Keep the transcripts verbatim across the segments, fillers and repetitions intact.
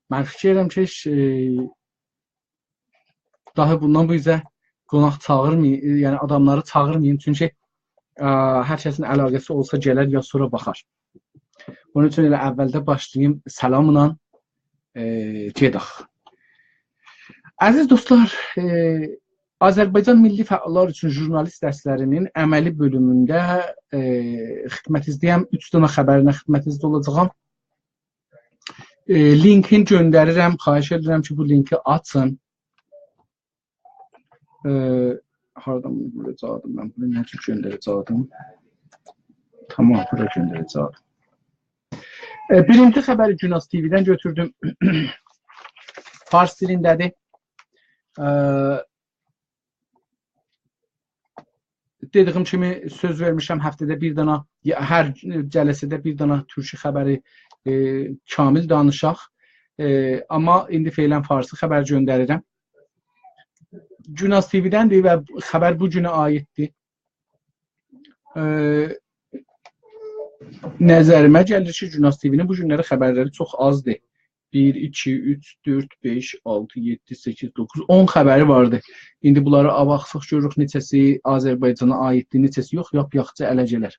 من فیکیر ائدیرم کی، ائ، داها بوندان بو اوزه قوناق چاغیرماییم، یعنی آداملاری چاغیرماییم. چونکی، ا، هر کسین علاقه‌سی اولسا گلر، یا سونرا باخار. اونون اوچون ائله اولده باشلاییم سلاملا، ائ، گئدک. عزیز دوستلار، ائ، آذربایجان میللی فعاللار اوچون ژورنالیست درسلری‌نین عملی بؤلومونده، ائ، خدمتینیزده‌یم. اوچ دنه خبرله خدمتینیزده اولاجاغام. ائ، لینکین گؤندریرم. خواهش ائدیرم کی، بو لینکی آچین. ائ، هاردان بونو ووراجاقدیم من؟ بونو نه جور گؤندره‌جکدیم؟ تامام، بورا گؤندره‌جکدیم. ائ، بیرینجی خبری گوناز تی‌وی‌دن گؤتوردوم. فارس دیلینده‌دیر. ائ، دئدیگیم کیمی سؤز وئرمیشم هفته‌ده بیر دنه، یا هر جلسه‌ده بیر دنه تورکی خبری، ائ، کامل دانیشاق. ائ، آمما ایندی فعلاً فارسی خبر گؤندریرم. گوناز تی‌وی‌دندیر و خبر بو گونه عایددیر. ائ، نظریمه گلیر کی، گوناز تی‌وی‌نین بو گونلری خبرلری چوخ آزدیر. بیر، ایکی، اوچ، دؤرد، بئش، آلتی، یئددی، سککیز، دوققوز، اون خبری واردی. ایندی بونلاری آ باخساق گؤروروک نئچه‌سی آذربایجانا عایددیر، نئچه‌سی یوخ، لاپ یاخچی اله گلر.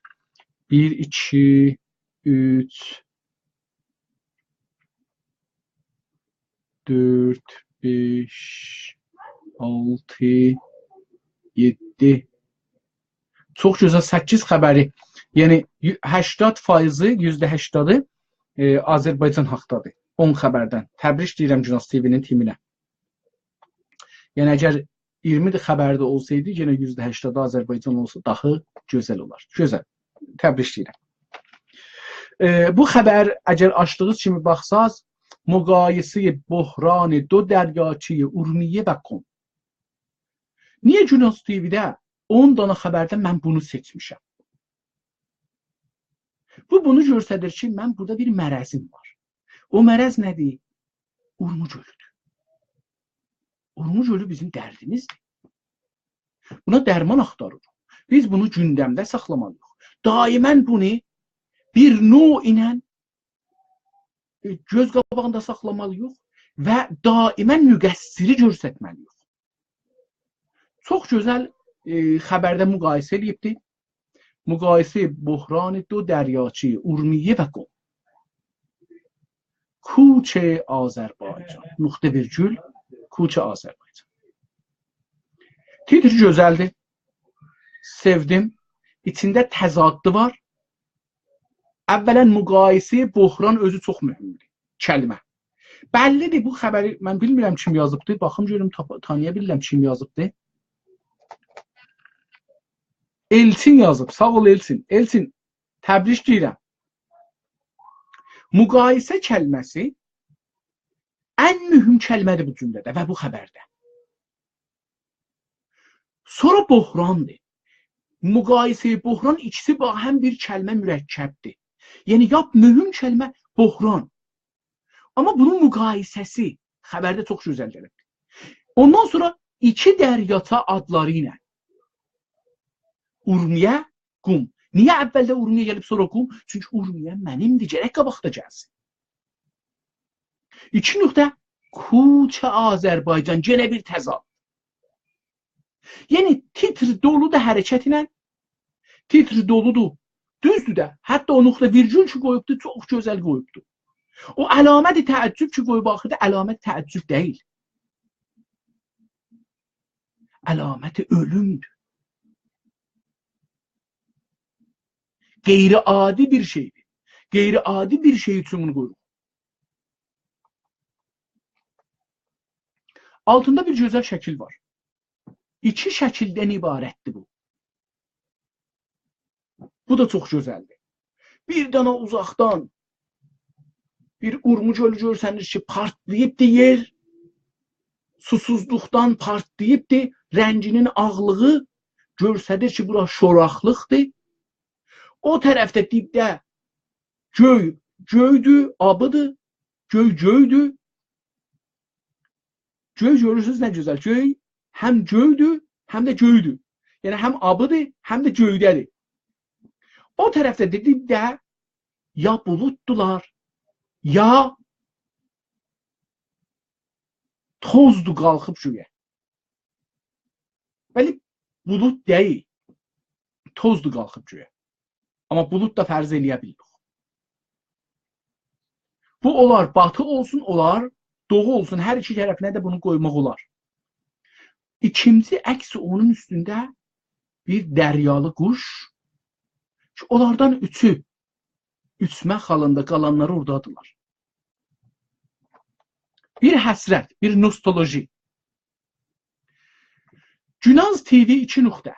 بیر، ایکی، اوچ، دؤرد، بئش، آلتی، یئددی. چوخ گؤزل، سککیز خبری. یعنی، یو-، هشتاد فایضی، یوزده هشتادی، ائ، آذربایجان حاقدادیر. اون خبردن. تبریک دئییرم گوناز تی‌وی‌نین تیمینه. یعنی، اگر اییرمی خبر ده اولسایدی، یئنه یوزده هشتادی آذربایجان اولسا، داها گؤزل اولار. گؤزل. تبریک دئییرم. ائ، بو خبر، اگر آچدیغینیز کیمی باخساز، مقایسه‌ی بحران دو دریاچه‌ی ارومیه و قم. نییه گوناز تی‌وی‌ده اون دانا خبردن من بونو سئچمیشم؟ بو بونو گؤستریر کی، من بورادا بیر مرضیم وار. او مرض نه‌دیر؟ اورمو گؤلودور. اورمو گؤلو بیزیم دردیمیزدیر. بونا درمان آختاریریق. بیز بونو گوندمده ساخلامالی‌ییق. دائماً بونو بیر نوع ایله، ائ، گؤز قاباغیندا ساخلامالی‌ییق و دائماً مقصری گؤسترمه‌لی‌ییک. چوخ گؤزل، ائ، خبرده مقایسه ائله‌ییبدی. مقایسه‌ی بحران دو دریاچه‌ی ارومیه و قم. کوچ آذربایجان. نقطه ویرگول، کوچ آذربایجان. تیتر گؤزلدیر. سئودیم. ایچینده تضادی وار. اولاً، مقایسه‌ی بحران اؤزو چوخ مهمدور. کلمه. بللی‌دیر، بو خبری من بیلمیرم کیم یازیبدی. باخیم گؤروم، تاپا-، تانییا بیلیرم کیم یازیبدی. ائلچین یازیب. ساغ اول، ائلچین. ائلچین، تبریک دئییرم. مقایسه کلمه‌سی ان مهم کلمه‌دیر بو جمله‌ده و بو خبرده. سونرا بحراندیر. مقایسه‌ی بحران، ایکیسی باهم بیر کلمه مرکبدیر. یعنی، لاپ مهم کلمه بحران. آمما بونون مقایسه‌سی خبرده چوخ گؤزل گلیبدیر. اوندان سونرا ایکی دریاچه آدلاری ایله. اورمیه، قم. نییه اولده اورمیه گلیب، سونرا قم؟ چونکی اورمیه منیمدیر، گرک قاباقدا گلسین. ایکی نقطه، کوچ آذربایجان، یئنه بیر تضاد. یعنی، تیتر دولودور حرکت ایله، تیتر دولودور. دوزدور ده، حتی او نقطه ویرگول کی قویوبدو، چوخ گؤزل قویوبدو. او علامت تعجب کی قویوب آخیردا، علامت تعجب دئییل. علامت اؤلومدور. غیرعادی بیر شئیدیر. غیرعادی بیر شئی اوچون بونو قویوروق. آلتیندا بیر گؤزل شکیل وار. ایکی شکیلدن عبارتدیر بو. بو دا چوخ گؤزلدیر. بیر دنه اوزاقدان بیر اورمو گؤلو گؤرسنیر کی، پارتلاییبدی یئر، سوسوزلوقدان پارتلاییبدی، رنگینین آغلیغی گؤستریر کی، بورا شوراقلیقدیر. او طرفده دیبده گؤی، گؤیدور، آبیدیر، گؤی گؤیدور. گؤی گؤرورسونوز نه گؤزل، گؤی هم گؤیدور، هم ده گؤیدور. یعنی هم آبیدیر، هم ده گؤیده‌دیر. او طرفده ده دیبده یا بولوددولار، یا توزدور قالخیب گؤیه. بلی، بولود دئییل. توزدور قالخیب گؤیه. آمما بولود دا فرض ائله‌یه بیلیریک. بو اولار باتی اولسون، اولار دوغو اولسون. هر ایکی طرفینه ده بونو قویماق اولار. ایکینجی عکس اونون اوستونده بیر دریالی قوش کی، اونلاردان اوچو اوچمک حالیندا، قالانلاری اورادادیلار. بیر حسرت، بیر نوستالژی. گوناز تی‌وی ایکی نقطه.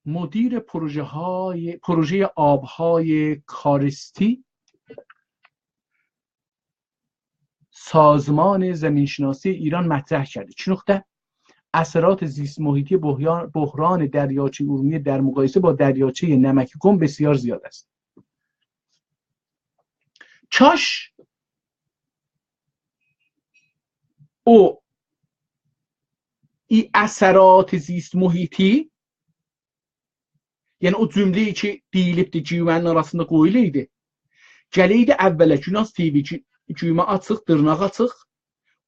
مدیر پروژه‌های، پروژهٔ آب‌های کارستی سازمان زمین‌شناسی ایران مطرح کرده. چی نقطه؟ اثرات زیست محیطی بحیان-، بحران دریاچهٔ ارومیه در مقایسه با دریاچهٔ نمک گم بسیار زیاد است. کاش او ای-، اثرات زیست محیطی، یعنی او جمله‌ای کی دئییلیبدی، گیومه‌نین آراسیندا قویولایدی، گله‌یدی اوّله گوناز تی‌وی، گی-، گیومه آچیق، دیرناق آچیق،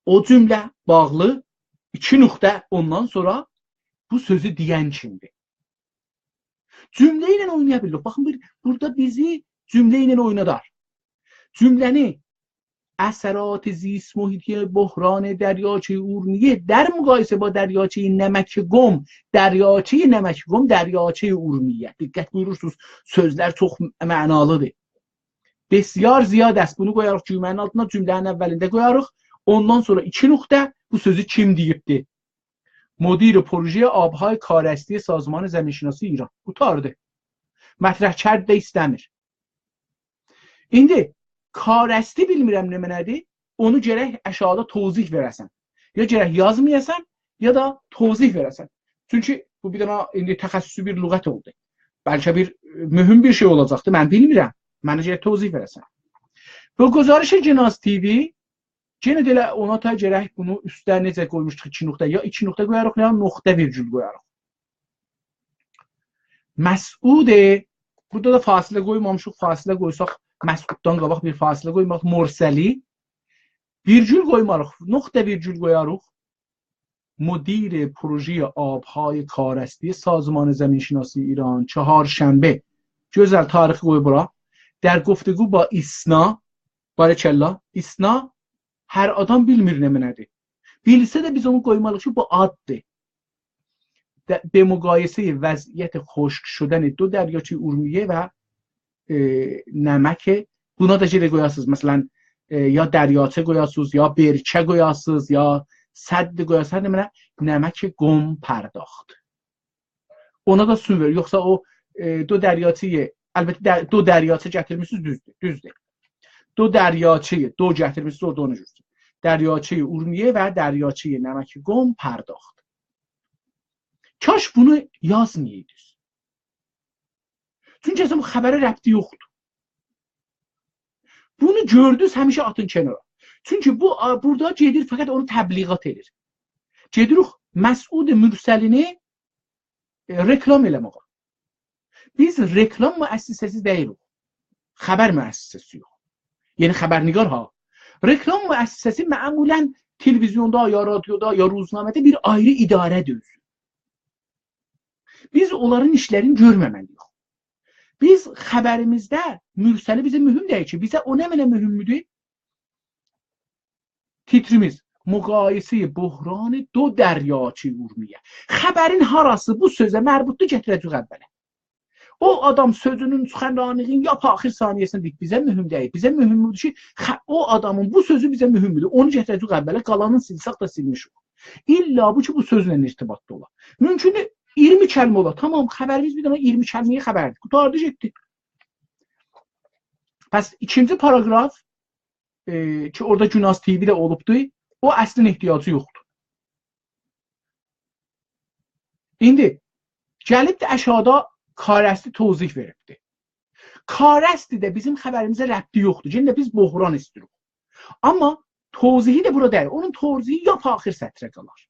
او جمله باغلی، ایکی نقطه، اوندان سونرا بو سؤزو دئین کیمدیر. جمله ایله اوینایا بیلیریک. باخین، بیر، بورادا بیزی جمله ایله اوینادار. جمله‌نی اثرات زیست محیطی بحران دریاچهٔ ارومیه در مقایسه با دریاچهٔ نمک گم، دریاچهٔ نمک گم، دریاچهٔ ارومیه. دقت بویورورسونوز، سؤزلر چوخ معنالیدیر. بسیار زیاد است. بونو قویاریق گیومه‌نین آلتینا، جمله‌نین اوّلینده قویاریق. اوندان سونرا ایکی نقطه، بو سؤزو کیم دئییبدی؟ مدیر پروژهٔ آب‌های کارستی سازمان زمین‌شناسی ایران. قوتاردی. مطرح کرد ده ایسته‌میر. ایندی کارستی بیلمیرم نمنه‌دیر، اونو گرک آشاغیدا توضیح وئره‌سن. یا گرک یازمایاسان، یا دا توضیح وئره‌سن. چونکی بو بیر دنه ایندی تخصصی بیر لغت اولدو. بلکه بیر، ائ، مهم بیر شئی اولاجاقدی، من بیلمیرم. منه گرک توضیح وئره‌سن. به گزارش گوناز تی‌وی، یئنه ده ائله اونا تا گرک بونو اوسته نئجه قویموشدوق، ایکی نقطه، یا ایکی نقطه قویاریق، یا نقطه ویرگول قویاریق. مسعود، بورادا دا فاصله قویمامیشیق، فاصله قویساق، مسعوددان قاباق بیر فاصله قویماق، مرسلی، ویرگول قویماریق، نقطه ویرگول قویاریق. مدیر پروژهٔ آب‌های کارستی سازمان زمین‌شناسی ایران، چهارشنبه. گؤزل، تاریخی قوی بورا. در گفتگو با ایسنا، بارک‌الله، ایسنا هر آدام بیلمیر نمنه‌دیر. بیلسه ده بیز اونو قویمالی‌ییق کی، بو آددیر. ده، به مقایسهٔ وضعیت خشک شدن دو دریاچهٔ ارومیه و، ائ، نمک، بونا دا گرک قویاسینیز. مثلا، ائ، یا دریاچه قویاسینیز، یا برکه قویاسینیز، یا سد قویاسینیز، نمنه، نمک گم پرداخت. اونا دا سون وئر. یوخسا او، ائ، دو دریاچه‌ی، البته، ده-، دو دریاچه گتیرمیسینیز، دوزدور، دوزدور. دو دریاچه‌ی، دو گتیرمیسینیز، اورادا اونو گؤرورسونوز. دریاچهٔ ارومیه و دریاچهٔ نمک گم پرداخت. کاش بونو یازمایایدینیز. چونکی اصلا بو خبره ربطی یوخدور. بونو گؤردونوز، همیشه آتین کنارا. چونکی بو، آ، بورادا گئدیر، فقط اونو تبلیغات ائدیر. گئدیریک مسعود مرسلی‌نی، ائ، رکلام ائله‌مه‌یه. بیز رکلام مؤسسه‌سی دئییلیک. خبر مؤسسه‌سی‌یوخ. یعنی خبرنگار ها. رکلام مؤسسه‌سی معمولا تلویزیوندا، یا رادیودا، یا روزنامه‌ده بیر آیری اداره‌دیر اؤزو. بیز اونلارین ایشلرینی گؤرمه‌مه‌لی‌ییک. بیز خبریمیزده مرسلی بیزه مهم دئییل کی، بیزه او نمنه مهمدور؟ تیتریمیز: مقایسهٔ بحران دو دریاچهٔ ارومیه. خبرین هاراسی بو سؤزه مربوطدور، گتیره‌جه‌ییک اوّله. او آدام سؤزونون، سخنرانی‌نین لاپ آخیر ثانیه‌سینده دئییب، بیزه مهم دئییل. بیزه مهم بودور کی، خ-، او آدامین بو سؤزو بیزه مهم بودور. اونو گتیره‌جه‌ییک اوّله، قالانین سیلسک دا سیلمیش اولار. الا بو کی، بو سؤزله ارتباطلی اولا. ممکن ایگیرمی کلمه اولا. تامام، خبریمیز بیر دنه ایگیرمی کلمه‌یه خبردیر. قوتاردی، گئتدی. پس ایکینجی پاراگراف، ائ، کی، اورادا گوناز تی‌وی ده اولوبدو، او اصلین احتیاجی یوخدور. ایندی گلیبدی آشاغیدا کارستی توضیح وئریبدی. کارستی ده بیزیم خبریمیزه ربطی یوخدور. یئنه بیز بحران ایسته‌ییریک. آمما توضیحی ده بورا دئییل. اونون توضیحی لاپ آخیر سطره قالار.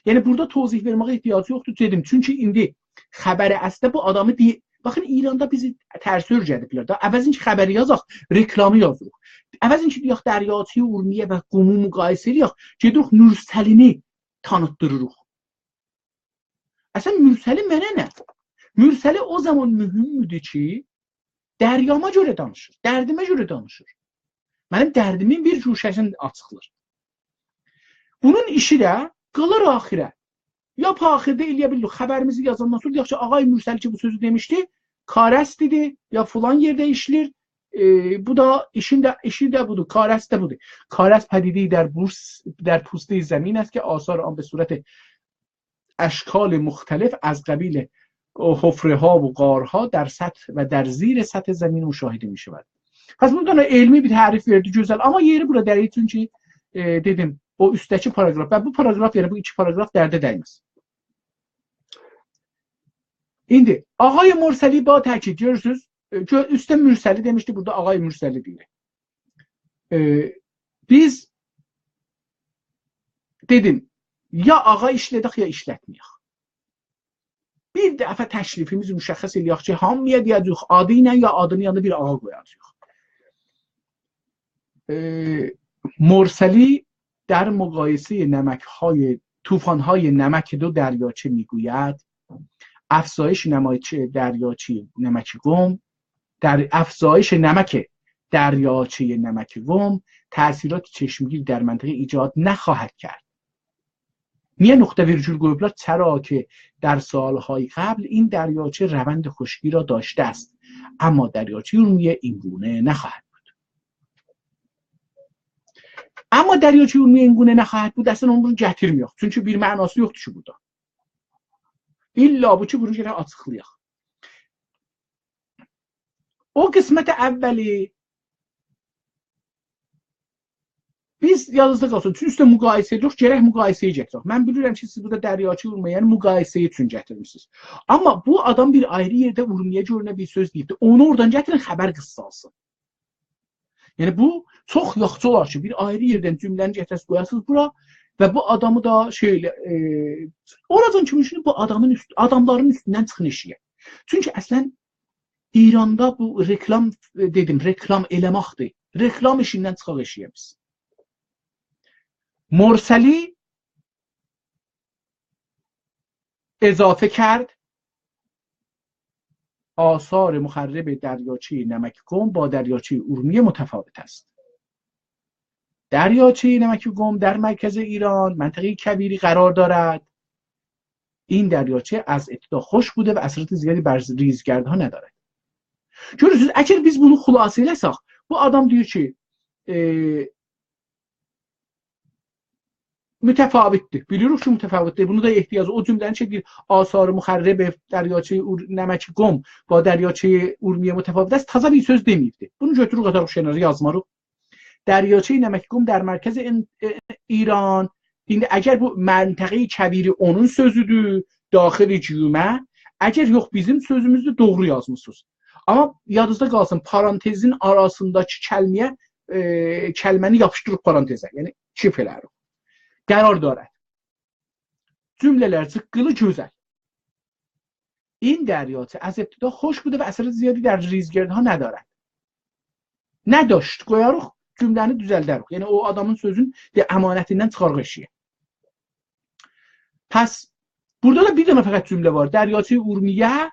یعنی بورادا توضیح وئرمه‌یه احتیاجی یوخدور، دئدیم. چونکی ایندی خبری اصلینده بو آدامی دی-، باخین، ایراندا بیزی ترسه اؤیره‌دیبلر ده. عوضین کی خبری یازاق، رکلامی یازیریق. عوضین کی دئیک دریاچه‌ی ارومیه و قومو مقایسه ائله‌یک، گئدیریک مرسلینی تانیتدیریریق. اصلاً مرسلی منه نه؟ مرسلی او زامان مهمدور کی دریاما گؤره دانیشیر، دردیمه گؤره دانیشیر. منیم دردیمین بیر گوشه‌سینی آچیقلیر. بونون ایشی ده قالیر آخیره. لاپ آخیردا ائلیه بیلیریک، خبریمیزی یازاندان سونرا دئیک کی آقای مرسلی کی بو سؤزو دئمیشدی، کارست ایدی، یا فلان یئرده ایشلیر. ائ، بو دا ایشین ده، ایشی ده بودور، کارست ده بودور. کارست پدیده‌ای در بورس، در پوسته‌ی زمین است که آثار آن به صورت اشکال مختلف از قبیل حفره‌ها و غارها در سطح و در زیر سطح زمین مشاهده می‌شود. پس بو دنه علمی بیر تعریف وئردی، گؤزل. آمما یئری بورا دئییل، چونکی، ائ، دئدیم، او اوستده‌کی پاراگراف و بو پاراگراف، یعنی بو ایکی پاراگراف درده دیمز. ایندی آقای مرسلی با تأکید، گؤرورسونوز، ائ، گؤ-، اوسته مرسلی دئمیشدی، بورادا آقای مرسلی دئییر. ائ، بیز، دئدیم، یا آقا ایشله‌دک، یا ایشلتمه‌یک. بیر دفعه تکلیفیمیزی مشخص ائله‌یک کی هامییا دئیه‌جه‌ییک آدی ایله، یا آدینین یانینا بیر آقا قویاجاغیق. ائ، مرسلی در مقایسه‌ی نمک‌های، طوفان‌های نمک دو دریاچه می‌گوید: افزایش نمک دریاچه‌ی نمک قم، در افزایش نمک دریاچه‌ی نمک قم تأثیرات چشمگیر در منطقه ایجاد نخواهد کرد. نییه نقطه ویرگول قویوبلار؟ چرا که در سال‌های قبل این دریاچه روند خشکی را داشته است، اما دریاچه‌ی ارومیه این گونه نخواهد بود. اما دریاچه‌ی ارومیه این گونه نخواهد بود، اصلاً اونو گتیرمه‌یک. چونکی بیر معناسی یوخدور کی بورادا. الا بو کی بونو گرک آچیقلایاق. او قسمت اولی بیز یادینیزدا قالسین، چون اوسته مقایسه ائدیریک، گرک مقایسه‌یی گتیرک. من بیلیرم کی سیز بورادا دریاچه‌ی ارومیه‌نی مقایسه اوچون گتیرمیسینیز. آمما بو آدام بیر آیری یئرده ارومیه گؤرونه بیر سؤز دئییبدی. اونو اورادان گتیرین، خبر قیسسالسین. یعنی بو چوخ یاخشی اولار کی بیر آیری یئردن جمله‌نی گتیره‌سینیز، قویاسینیز بورا و بو آدامی دا شئی ائله، ائ، اورادان کیمی دوشونون، بو آدامین اوست-، آداملارین اوستوندن چیخین ائشیگه. چونکی اصلاً ایراندا بو رکلام، ائ، دئدیم، رکلام ائله‌مکدیر. رکلام ایشیندن چیخاق ائشیگه بیز. مرسلی اضافه کرد: آثار مخرب دریاچه‌ی نمک قم با دریاچه‌ی ارومیه متفاوت است. دریاچه‌ی نمک قم در مرکز ایران، منطقه‌ی کویری قرار دارد. این دریاچه از ابتدا خشک بوده و اثرات زیادی بر ریزگردها ندارد. گؤرورسونوز، اگر بیز بونو خلاصه ائله‌سک، بو آدام دئییر کی، ائ، متفاوتدیر. بیلیریک کی متفاوتدیر. بونو دا احتیاج، او جمله‌نی کی دئییر، آثار مخرب دریاچه‌ی اور-، نمک قم با دریاچه‌ی ارومیه متفاوت است، تازا بیر سؤز دئمه‌ییبدیر. بونو گؤتوروروک، آتاریق کنارا، یازماریق. دریاچه‌ی نمک قم در مرکز ان-، ائ، ایران. ایندی اگر بو منطقه‌ی کویری اونون سؤزودور، داخل گیومه، اگر یوخ، بیزیم سؤزوموزدور، دوغرو یازمیسینیز. آمما یادینیزدا قالسین، پارانتزین آراسینداکی کلمه‌یه، ائ، کلمه‌نی یاپیشدیریب پارانتزه، یعنی کیف ائله‌ییریک. قرار دارد. جمله‌لر جیققیلی، گؤزل. این دریاچه از ابتدا خشک بوده و اثرات زیادی در ریزگردها ندارد. نداشت قویاریق، جمله‌نی دوزلده‌ریک. یعنی او آدامین سؤزون ده امانتیندن چیخاریق ائشیگه. پس بورادا دا بیر دنه فقط جمله وار. دریاچه‌ی ارومیه،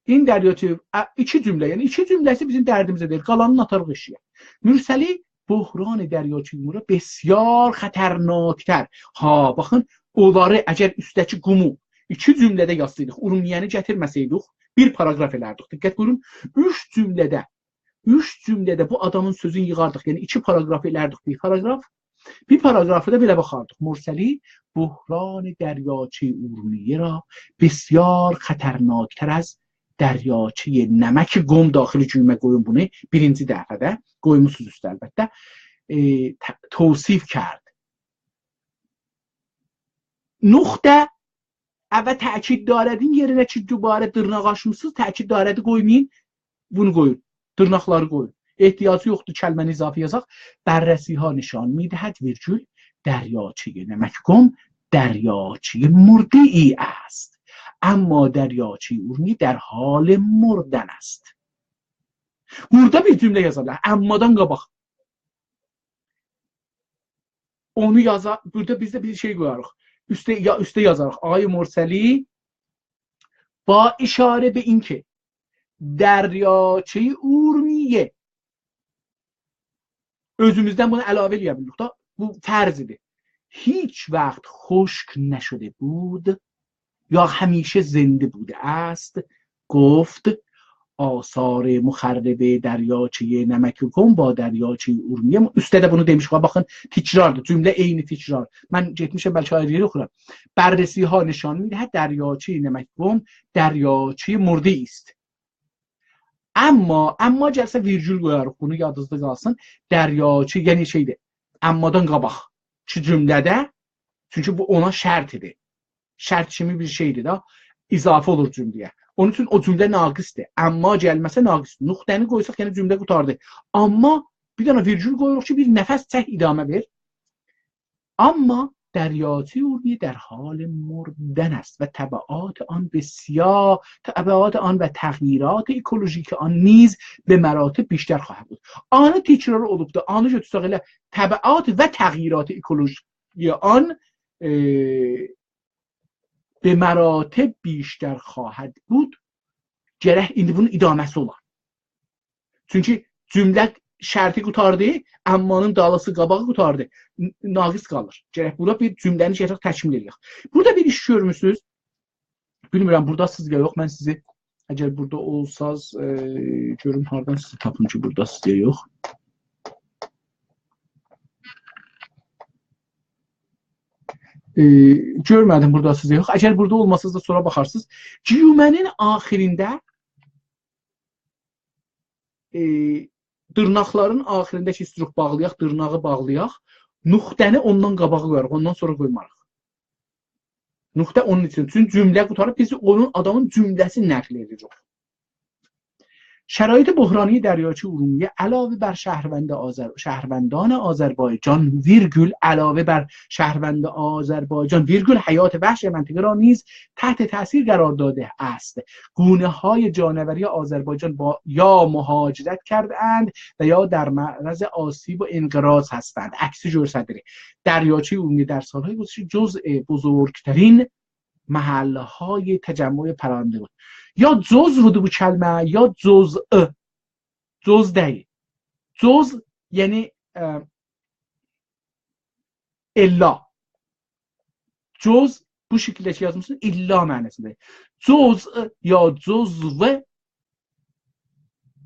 این دریاچه، ا، ایکی جمله، یعنی ایکی جمله‌سی بیزیم دردیمیزه دئییر. قالانینی آتاریق ائشیگه. مرسلی بحران دریاچه‌ی ارومیه بسیار خطرناکتر. ها، باخین، اونلاری اگر اوستده‌کی قومو ایکی جمله‌ده یازسایدیق، ارومیه‌نی گتیرمه‌سه‌یدیک، بیر پاراگراف ائلردیک. دقت بویورون، اوچ جمله‌ده، اوچ جمله‌ده بو آدامین سؤزونو ییغاردیق. یعنی ایکی پاراگراف ائلردیک، بیر پاراگراف. بیر پاراگرافی دا بئله باخاردیق. مرسلی بحران دریاچه‌ی ارومیه را بسیار خطرناکتر از دریاچه‌ی نمک قم، داخل گیومه قویون بونو، بیرینجی دفعه‌ده، قویموسوز اوسته البته، ائ، ت-، توصیف کرد. نقطه و تأکید دارد، این یئرینه کی دوباره دیرناق آچمیسینیز، تأکید دارد قویمایین، بونو قویون. دیرناقلاری قویون. احتیاجی یوخدور کلمه‌نی اضافه یازاق. بررسی‌ها نشان می‌دهد، ویرگول، دریاچه‌ی نمک قم دریاچه‌ی مرده‌ای است. اما دریاچهٔ ارومیه در حال مردن است. بورادا بیر جمله یازا بیلر. امادان قاباق. اونو یازا، بورادا بیز ده بیر شئی قویاریق. اوسته، یا اوسته یازاریق. آقای مرسلی، با اشاره به اینکه دریاچهٔ ارومیه، اؤزوموزدن بونو علاوه ائله‌یه بیلیریک دا، بو فرض ایدی. هیچ وقت خشک نشده بود یا همیشه زنده بوده است، گفت آثار مخرب دریاچهٔ نمک‌کم با دریاچهٔ ارومیه. اوسته ده بونو دئمیشیک، باخین، تکراردیر، جمله عینی تکرار. من گئتمیشم، بلکه آیری یئر اوخورام. بررسی‌ها نشان می‌دهد دریاچهٔ نمک‌کم دریاچهٔ مرده است. اما، اما گلسه ویرگول قویاریق، بونو یادینیزدا قالسین. دریاچه، یعنی شئیدیر، امادان قاباق کی جمله‌ده، چونکی بو اونا شرط ایدی. شرط کیمی بیر شئیدیر دا، اضافه اولور جمله‌یه. اونون اوچون او جمله ناقصدیر. اما گلمه‌سه ناقص. نقطه‌نی قویساق، یعنی جمله قوتاردی. اما بیر دنه ویرگول قویوروق کی، بیر نفس چک، ادامه وئر. اما دریاچهٔ ارومیه در حال مردن است و تبعات آن بسیار، تبعات آن و تغییرات اکولوژیک آن نیز به مراتب بیشتر خواهد بود. آنی تکرار اولوبدو. آنی گؤتورسک ائله تبعات و تغییرات اکولوژیک آن، ائ، به مراتب بیشتر خواهد بود. گرک ایندی بونون ادامه‌سی اولا. چونکی جمله شرطی قوتاردی، امانین دالیسی، قاباغی قوتاردی. ن-، ناقص قالیر. گرک بورا بیر جمله‌نی گرک تکمیل ائله‌یک. بورادا بیر ایش گؤرموسونوز. بیلمیرم، بوراداسینیز یا یوخ، من سیزی، اگر بورادا اولساز، ائ، گؤروم هاردان سیزی تاپیم کی، بوراداسینیز یا یوخ. ائ، گؤرمه‌دیم بوراداسینیز یا یوخ. اگر بورادا اولماسانیز دا سونرا باخارسینیز. گیومه‌نین آخیرینده، ائ، دیرناقلارین آخیرینده کی، ایستیروخ باغلایاق، دیرناغی باغلایاق، نقطه‌نی اوندان قاباق قویاریق، اوندان سونرا قویماریق. نقطه اونون اوچون. چونکی جمله قوتاریب، بیز اونون، آدامین جمله‌سینی نقل ائدیریک. شرایط بحرانی دریاچهٔ ارومیه علاوه بر شهروند آذر-، شهروندان آذربایجان، ویرگول، علاوه بر شهروند آذربایجان، ویرگول، حیات وحش منطقه را نیز تحت تأثیر قرار داده است. گونه‌های جانوری آذربایجان با، یا مهاجرت کرده‌اند و یا در معرض آسیب و انقراض هستند. عکسی گؤرسدیریر. دریاچهٔ ارومیه در سال‌های گذشته جزء بزرگترین محله‌های تجمع پرنده بود. یا جزودو بو کلمه، یا جزء. جزء دئییل. جزء، یعنی، ائ، الا. جزء بو شکیلده کی یازمیشسان، الا معناسیندا. جزء یا جزو.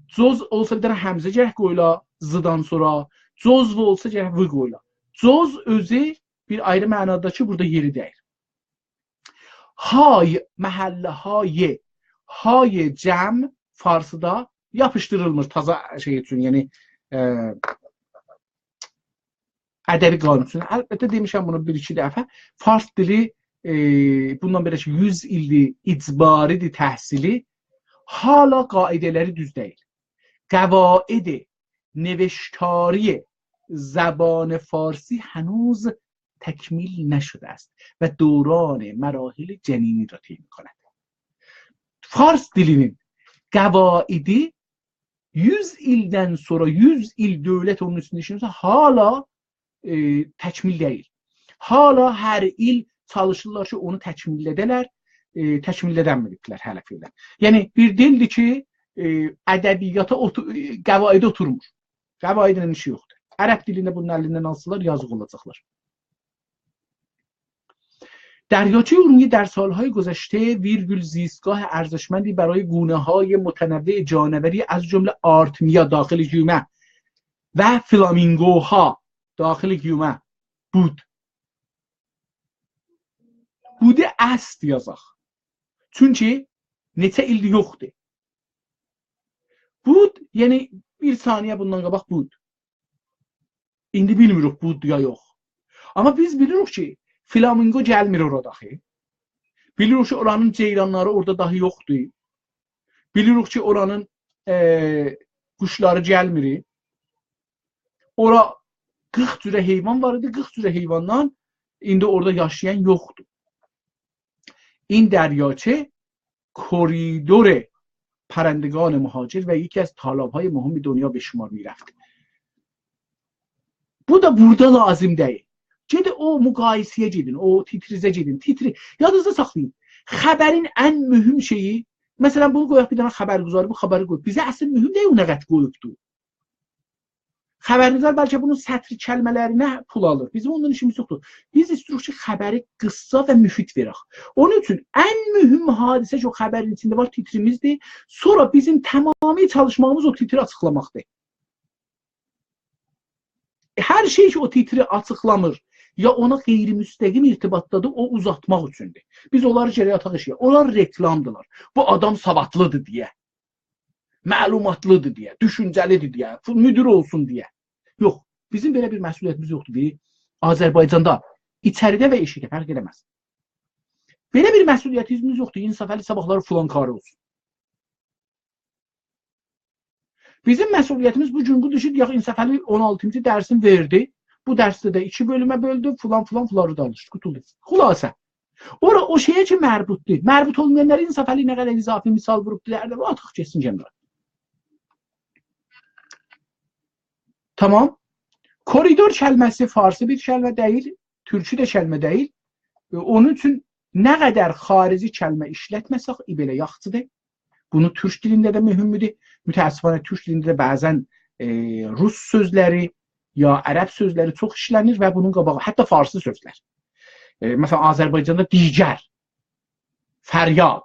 جزء اولسا بیر دنه همزه گرک قویولا، ضددان سونرا. جزو اولسا گرک و قویولا. جزء اؤزو بیر آیری معنادا کی، بورادا یئری دئییل. های، محله‌های، های جمع فارسیدا یاپیشدیریلمیر تازا شئی اوچون، یعنی، ائ، ادبی قانون اوچون. البته، دئمیشم بونو بیر-ایکی دفعه. فارس دیلی، ائ، بوندان بئله کی، یوز ایلدیر اجباری‌دیر تحصیلی، حالا قاعده‌لری دوز دئییل. قواعد نوشتاری زبان فارسی هنوز تکمیل نشده است و دوران مراحل جنینی را طی می‌کند. فارس دیلینین قواعدی یوز ایلدن سونرا، یوز ایل دؤولت اونون اوستونده ایشله‌ییرسه، حالا، ائ، تکمیل دئییل. حالا هر ایل چالیشیرلار کی، اونو تکمیلله‌ده‌لر، ائ، تکمیلله‌دنمه‌ییبلر هله فعلاً. یعنی، بیر دیلدیر کی، ائ، ادبیاتا اوتو-، ائ، قواعده اوتورمور. قواعدله ایشی یوخدور. عرب دیلینده بونون الیندن آلسالار، یازیق اولاجاقلار. دریاچهٔ ارومیه در سال‌های گذشته ویرگول زیستگاه ارزشمندی برای گونه‌های متنوع جانوری از جمله آرتمیا داخل گیومه و فلامینگوها داخل گیومه بود. بوده است یازاق. چونکی نئچه ایلدیر یوخدور. بود، یعنی بیر ثانیه بوندان قاباق بود. ایندی بیلمیریک بود یا یوخ. آمما بیز بیلیریک کی، فلامینگو گلمیر اورا داخی. بیلیریک کی، اورانین جئیرانلاری اورادا داهی یوخدور. بیلیریک کی، اورانین، ائ، قوشلاری گلمیر. اورا قیرخ جوره حیوان وار ایدی، قیرخ جوره حیواندان ایندی اورادا یاشایان یوخدور. این دریاچه کریدور پرندگان مهاجر و یکی از تالاب‌های مهم دنیا به شمار می‌رفت. بو دا بورادا لازیم دئییل. گئدین او مقایسه‌یه گئدین، او تیتریزه گئدین. تیتری، یادینیزدا ساخلایین. خبرین ان مهم شئیی، مثلا، بونو قویاق بیر دنه خبرگزاری بو خبری قویوب. بیزه اصل مهم دئییل او نه قدر قویوبدو. خبرنگار بلکه بونون سطر کلمه‌لرینه پول آلیر. بیزیم اوننان ایشیمیز یوخدور. بیز ایسته‌ییریک کی، خبری قیسا و مفید وئرک. اونون اوچون ان مهم حادثه کی، او خبرین ایچینده وار، تیتریمیزدیر. سونرا بیزیم تمامی چالیشماغیمیز او تیتری آچیقلاماقدیر. هر شئی کی، او تیتری آچیقلامیر، یا اونا غیرمستقیم ارتباطدادیر، او اوزاتماق اوچوندور. بیز اونلاری گرک آتاق ائشییه. اونلار رکلامدیلار. بو آدام سوادلیدیر دئیه، معلوماتلیدیر دئیه، دوشونجه‌لیدیر دئیه، فو-، مدیر اولسون دئیه. یوخ، بیزیم بئله بیر مسئولیتیمیز یوخدور. بیری آذربایجاندا، ایچریده و ائشیکده، فرق ائله‌مز. بئله بیر مسئولیتیمیز یوخدور، انصافعلی صاباحلاری فلان کاری اولسون. بیزیم مسئولیتیمیز بو گون بودور کی، دئیک، انصافعلی اون آلتینجی درسین وئردی. بو درسده ده ایکی بؤلومه بؤلدو، فلان، فلان، فلانی دانیشدی، قوتولدو. خلاصه، اورا او شئیه کی، مربوطدور. مربوط اولمایانلاری انصافعلی نه قدر اضافی مثال ووروبدو، دردی، آتیق گئتسین کنارا. تامام. کوریدور کلمه‌سی فارسی بیر کلمه دئییل، تورکی ده کلمه دئییل. ائ، اونون اوچون نه قدر خارجی کلمه ایشلتمه‌سک، ائ، بئله یاخشیدیر. بونو تورک دیلینده ده مهمدور. متأسفانه تورک دیلینده ده بعضا، ائ، روس سؤزلری یا عرب سؤزلری چوخ ایشله‌نیر و بونون قاباغی، حتی فارسی سؤزلر. ائ، مثلا، آذربایجاندا دیگر، فریاد.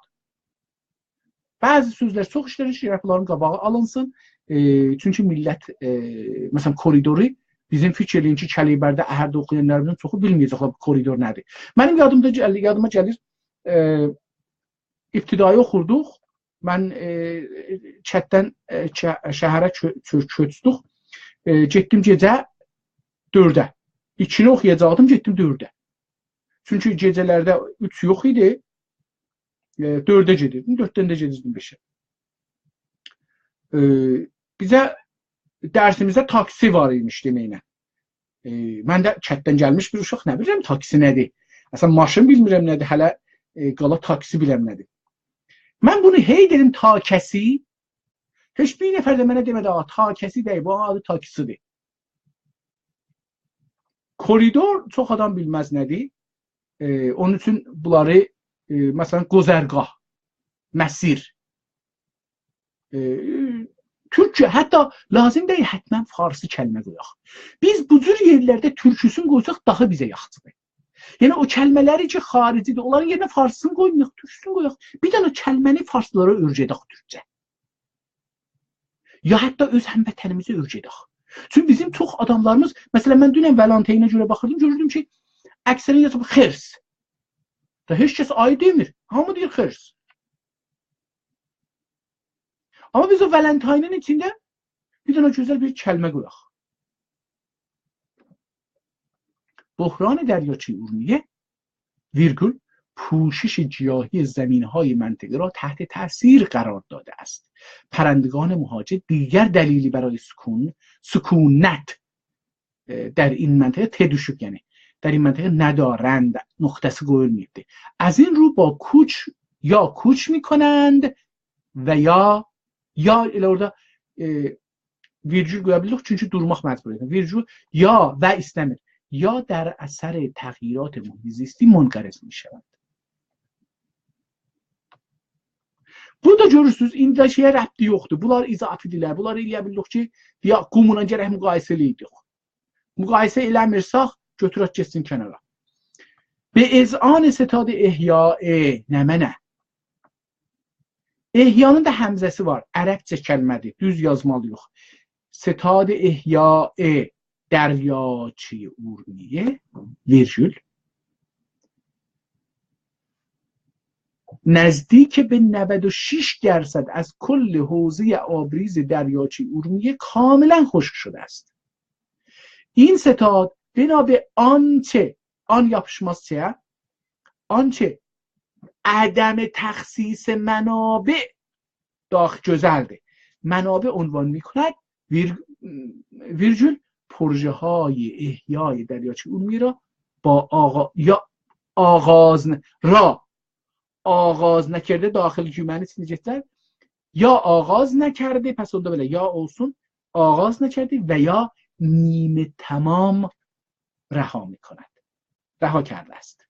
بعضی سؤزلر چوخ ایشله‌نیر کی، گرک بونلارین قاباغی آلینسین. ائ، چونکی میللت، ائ، مثلا، کوریدورو بیزیم فیکیر ائله‌یین کی، کلیبرده، اهرده اوخویانلاریمیزین چوخو بیلمه‌یه‌جکلر بو کوریدور نه‌دیر. منیم یادیمدا گل-، یادیما گلیر، ائ، ابتدایی اوخوردوق. من، ائ، کتدن، ائ، شه-، شهره کؤ-، کؤ-، کؤچدوک. ائ، گئتدیم گئجه دؤرده. ایکینی اوخویاجاقدیم، گئتدیم دؤرده. چونکی گئجه‌لرده اوچ یوخ ایدی. ائ، دؤرده گئدیردیم، دؤرددن ده گئدیردیم بئشه. ائ، بیزه درسیمیزده تاکسی وار ایمیش دئمکله. ائ، من ده کتدن گلمیش بیر اوشاق، نه بیلیرم تاکسی نه‌دیر. اصلا ماشین بیلمیرم نه‌دیر، هله، ائ، قالا تاکسی بیلم نه‌دیر. من بونو هئی دئدیم تاکسی، هئچ بیر نفر ده منه دئمه‌دی، «آ، تاکسی دئییل، بو آدی تاکسیدیر.» کوریدور چوخ آدام بیلمز نه‌دیر. ائ، اونون اوچون بونلاری، ائ، مثلا، گذرگاه، مسیر، ائ، تورکجه، حتی لازیم دئییل حتما فارسی کلمه قویاق. بیز بو جور یئرلرده تورکوسونو قویساق داها بیزه یاخشیدیر. یعنی او کلمه‌لری کی، خارجیدیر، اونلارین یئرینه فارسیسینی قویمایاق، تورکوسونو قویاق. بیر دنه کلمه‌نی فارسلارا اؤیره‌دک تورکجه. یا حتی اؤز هموطنیمیزه اؤیره‌دک. چونکی بیزیم چوخ آداملاریمیز، مثلا، من دونن ولنتاینه گؤره باخیردیم، گؤروردوم کی، اکثرا یازیب خرس. دا هئچ کس آی دئمیر. هامی دئییر خرس. آمما بیز او ولنتاینین ایچینده بیر دنه گؤزل بیر کلمه قویاق. بحران دریاچهٔ ارومیه، ویرگول، پوشش گیاهی زمین‌های منطقه را تحت تأثیر قرار داده است. پرندگان مهاجر دیگر دلیلی برای سکون، سکونت، اه، در این منطقه، ته دوشوب، یعنی، در این منطقه ندارند، نقطه‌سی قویولماییبدیر. از این رو با کوچ، یا کوچ می‌کنند و یا، یا ائله اورادا، ائ، ویرگول قویا بیلیریک، چونکی دورماق مجبوریتی. ویرگول، یا و ایسته‌میر. یا در اثر تغییرات محیط زیستی منقرض می‌شوند. بو دا گؤرورسونوز، ایندی شئیه ربطی یوخدور. بونلار اضافی‌دیرلر. بونلاری ائلیه بیلیریک کی، یا قوملا گرک مقایسه ائله‌یک. مقایسه ائله‌میرسک، گؤتورک گئتسین کنارا. به اذعان ستاد احیاء، نمنه؟ احیانین دا همزه‌سی وار. عربجه کلمه‌دیر. دوز یازمالی‌ییق. ستاد احیاء دریاچهٔ ارومیه، ویرگول، نزدیک به نود و شش درصد از کل حوزهٔ آبریز دریاچهٔ ارومیه کاملا خشک شده است. این ستاد بنا به آنچه، آن یاپیشماز چه‌یه، آنچه عدم تخصیص منابع، داخ گؤزلدیر. منابع عنوان می‌کند، ویر-، ویرگول، پروژه‌های احیای دریاچهٔ ارومیه را با آغا-، یا آغاز ن-، را، آغاز نکرده داخل جمله‌نین ایچینه گئچسه، یا آغاز نکرده، پس اوندا بئله یا اولسون، آغاز نکرده و یا نیمه تمام رها می‌کند. رها کرده است.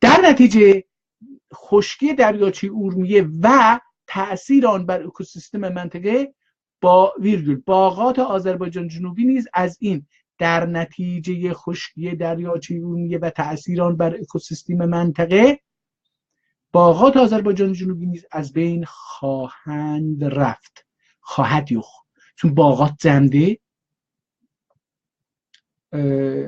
در نتیجه خشکی دریاچهٔ ارومیه و تأثیر آن بر اکوسیستم منطقه با ویرگول باغات آذربایجان جنوبی نیز از این در نتیجهٔ خشکی دریاچهٔ ارومیه و تأثیر آن بر اکوسیستم منطقه، باغات آذربایجان جنوبی نیز از بین خواهند رفت. خواهد یوخ. چون باغات جمعدیر. ائ،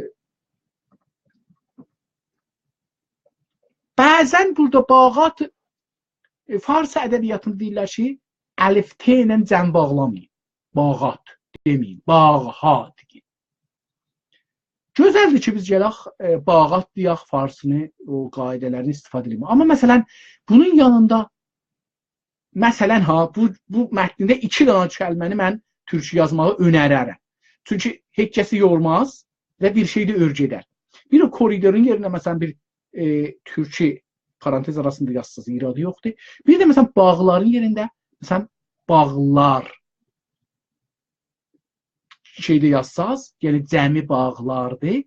بعضاً بورادا باغات، ائ، فارس ادبیاتیندا دئییرلر کی، الف ت ایله جمع باغلامایین. باغات دئمه‌یین، باغ‌ها دئیین. گؤزلدیر کی، بیز گلک، ائ، باغات دئیک، فارسینی، او قاعده‌لرینی استفاده ائدک. آمما مثلاً، بونون یانیندا، مثلاً ها، بو، بو متنده ایکی دنه کلمه‌نی من تورکو یازماغی اؤنررم. چونکی هئچ کسی یورماز و بیر شئی ده اؤرگدر. بیر او کوریدورون یئرینه، مثلاً، بیر، ائ، تورکو پارانتز آراسیندا یازساز، ایرادی یوخدور. بیر ده، مثلاً، باغلارین یئرینده، مثلاً، باغلار شئیده یازساز، یعنی جمعی باغلاردیر.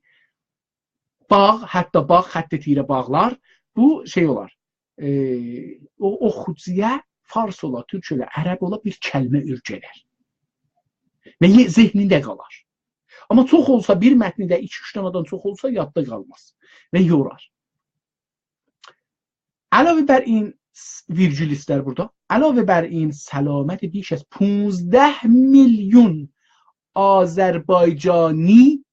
باغ، حتی باغ، خط تیره باغلار، بو شئی اولار. ائ، او، اوخوجویا فارس اولا، تورک اولا، عرب اولا بیر کلمه اؤرگدر. و یه-، ذهنینده قالار. آمما چوخ اولسا، بیر متنده ایکی-اوچ دنه‌دن چوخ اولسا، یاددا قالماز و یورار. علاوه بر این، س-، ویرگول ایستر بورادا. علاوه بر این، سلامت بیش از پانزده میلیون آذربایجانی،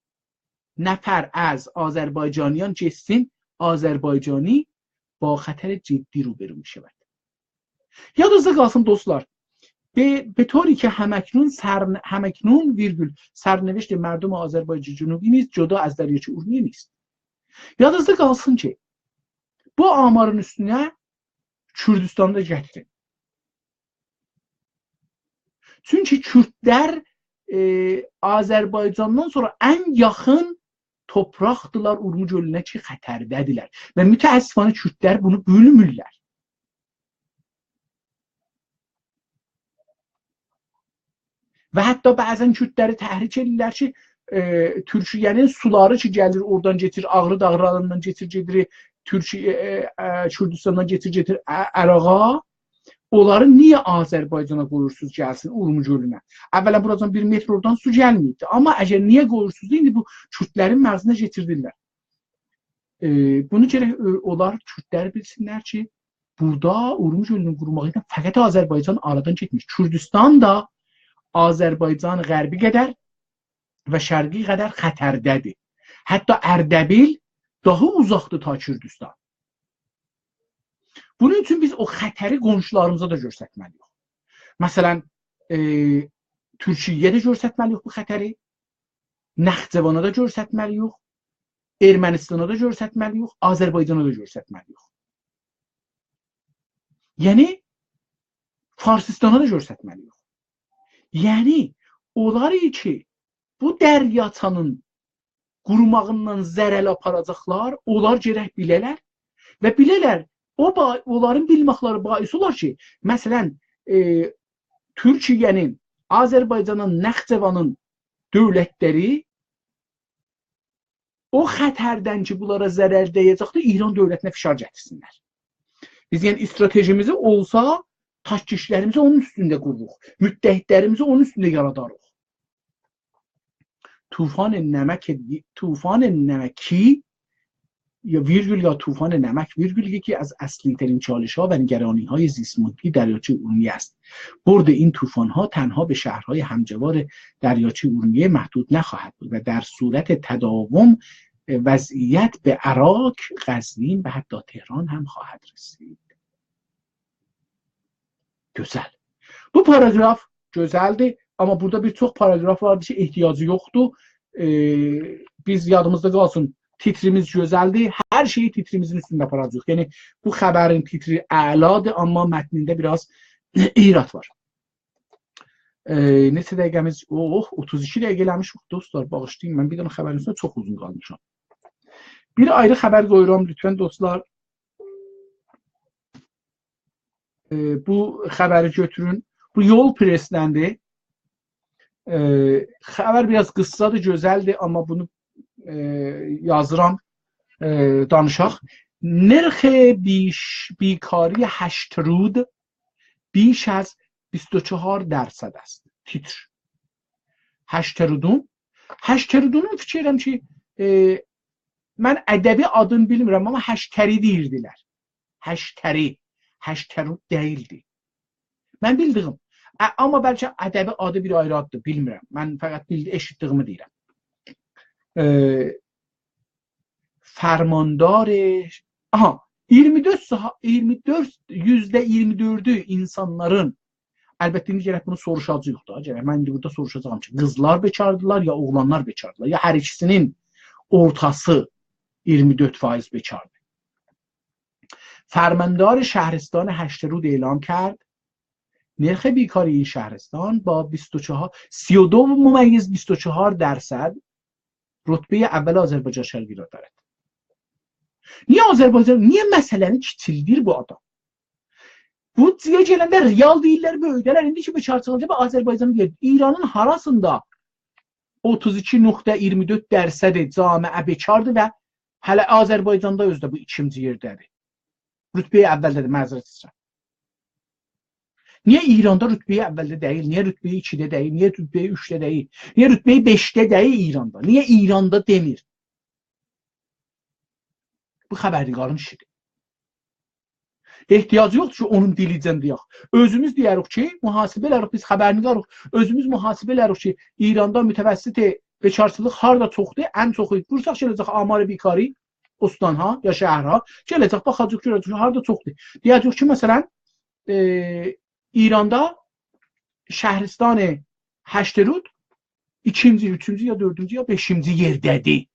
نفر از آذربایجانیان جسم آذربایجانی با خطر جدی روبرو می‌شود. یادینیزدا قالسین، دوستلار، به، به طوری که همکنون سرن-، همکنون، ویرگول، سرنوشت مردم آذربایجان جنوبی نیز جدا از دریاچه ارومیه نیست. یادینیزدا قالسین کی، بو آمارین اوستونه کوردوستانی دا گتیرین. چونکی کوردلر، ائ، آذربایجاندان سونرا ان یاخین توپراقدیلار اورمو گؤلونه کی، خطرده‌دیرلر. و متأسفانه کوردلر بونو بیلمیرلر. و حتی بعضاً کوردلری تحریک ائدیرلر کی، ائ، تورکیه‌نین سولاری کی گلیر، اورادان کئچیر، آغری داغلاریندان کئچیر، گئدیر تورکیه، ائ، ائ، کوردوستاندان کئچیر، گئدیر ع-، عراقا، اونلاری نییه آذربایجانا قویورسونوز گلسین اورمو گؤلونه؟ اولاً، بورادان بیر متر اورادان سو گلمه‌ییبدی. آمما اگر نییه قویورسونوز، ایندی بو کوردلرین مرزینه کئچیردیرلر. ائ، بونو گرک، ائ، اونلار، کوردلر بیلسینلر کی، بورادا اورمو گؤلونون قوروماغی ایله فقط آذربایجان آرادان گئتمیر. کوردوستان دا آذربایجان غربی قدر و شرقی قدر خطرده‌دیر. حتی اردبیل داها اوزاقدیر تا کوردوستان. بونون اوچون بیز او خطری قونشولاریمیزا دا گؤسترمه‌لی‌ییک. مثلاً، ائ، تورکیه‌یه ده گؤسترمه‌لی‌ییک بو خطری، نخجوانا دا گؤسترمه‌لی‌ییک، ارمنستانا دا گؤسترمه‌لی‌ییک، آذربایجانا دا گؤسترمه‌لی‌ییک. یعنی، فارسیستانا دا گؤسترمه‌لی‌ییک. یعنی، اونلار کی، بو دریاچه‌نین قوروماغیندان ضرر آپاراجاقلار، اونلار گرک بیله‌لر و بیله‌لر، او با-، اونلارین بیلمکلری باعث اولار کی، مثلاً، ائ، تورکیه‌نین، آذربایجانین، نخجوانین دؤولتلری او خطردن کی، بونلارا ضرر دَیه‌جکدیر، ایران دؤولتینه فشار گتیرسینلر. بیز، یعنی، استراتژیمیزی اولسا، تاکتیکلریمیزی اونون اوستونده قوروروق، متحدلریمیزی اونون اوستونده یاراداریق. طوفان نمک، طوفان نمکی، یا ویرگول، یا طوفان نمک، ویرگول، یکی از اصلی‌ترین چالش‌ها و نگرانی‌های زیست‌محیطی دریاچهٔ ارومیه است. برد این طوفان‌ها تنها به شهرهای همجوار دریاچهٔ ارومیه محدود نخواهد بود و در صورت تداوم وضعیت به اراک، قزوین و حتی تهران هم خواهد رسید. گؤزل. بو پاراگراف گؤزلدیر، آمما بورادا بیر چوخ پاراگراف واردی کی، احتیاجی یوخدور. ائ، بیز یادیمیزدا قالسین، تیتریمیز گؤزلدیر، هر شئیی تیتریمیزین اوستونده آپاراجاغیق. یعنی، بو خبرین تیتری اعلادیر، آمما متنینده بیر آز ایراد وار. ائ، نئچه دقیقه‌میز؟ اوه، اوتوز ایکی دقیقه ائله‌میشیک، دوستلار، باغیشلایین، من بیر دنه خبرین اوستونده چوخ اوزون قالمیشام. بیر آیری خبر قویورام، لطفاً دوستلار. ائ، بو خبری گؤتورون. بو یول پرسدندیر. ائ، خبر بیر آز قیسسادیر، گؤزلدیر، آمما بونو، ائ، یازیرام، ائ، دانیشاق. نرخ بیش-، بیکاری هشترود بیش از بیست و چهار درصد است. تیتر. هشترودون. هشترودونون فیکیر ائدیرم کی، ائ، من ادبی آدینی بیلمیرم، آمما هشتری دئییردیلر. هشتری. هشترود دئییلدی. من بیلدیگیم. ا، آمما بلکه ادبی آدی بیر آیری آددیر، بیلمیرم. من فقط بیل-، ائشیتدیگیمی دئییرم. ائ، فرماندار، آها، ایگیرمی دؤرد ساعت، ایگیرمی دؤرد، یوزده ایگیرمی دؤردو اینسانلارین، البته، ایندی گرک بونو سوروشاجاغیق دا، گرک من ایندی بورادا سوروشاجاغام کی، قیزلار بیکاردیلار، یا اوغلانلار بیکاردیلار، یا هر ایکیسینین اورتاسی ایگیرمی دؤرد فایز بیکاردی. فرماندار شهرستان هشترود اعلام کرد نرخ بیکاری این شهرستان با بیست و چهار، سی و دو ممیز بیست و چهار درصد رتبهٔ اول آذربایجان شرقی را دارد. نییه آذربایجان، نییه مسئله‌نی کیچیلدیر بو آدام؟ بودجه‌یه گلنده ریال دئییرلر، بؤیوده‌لر. ایندی کی، بیکارچیلیقدا به آذربایجان دئییر. ایرانین هاراسیندا اوتوز ایکی نقطه ایگیرمی دؤرد درصد جامعه بیکاردیر و هله آذربایجاندا اؤزو ده بو ایکینجی یئرده‌دیر. رتبهٔ اولده‌دیر، معذرت ایسته‌ییرم. نییه ایراندا رتبهٔ اولده دئییل؟ نییه رتبهٔ ایکیده دئییل؟ نییه رتبهٔ اوچده دئییل؟ نییه رتبهٔ بئشده دئییل ایراندا؟ نییه ایراندا دئمیر؟ بو خبرنگارین ایشیدیر. احتیاجی یوخدور کی، اونون دیلیجن دئیک. اؤزوموز دئیه‌ریک کی، محاسبه ائله‌ریک، بیز خبرنگاریق. اؤزوموز محاسبه ائله‌ریک کی، ایراندا متوسط بیکارچیلیق هاردا چوخدور؟ ان چوخو، وورساق گله‌جک آمار بیکاری استان‌ها یا شهرها، گله‌جک، باخاجاق، گؤره‌جک کی، هاردا چوخدور. دئیه‌جک کی، مثلا، ائ، ایراندا شهرستان هشترود ایکینجی، اوچونجو، یا دؤردونجو، یا بئشینجی یئرده‌دیر.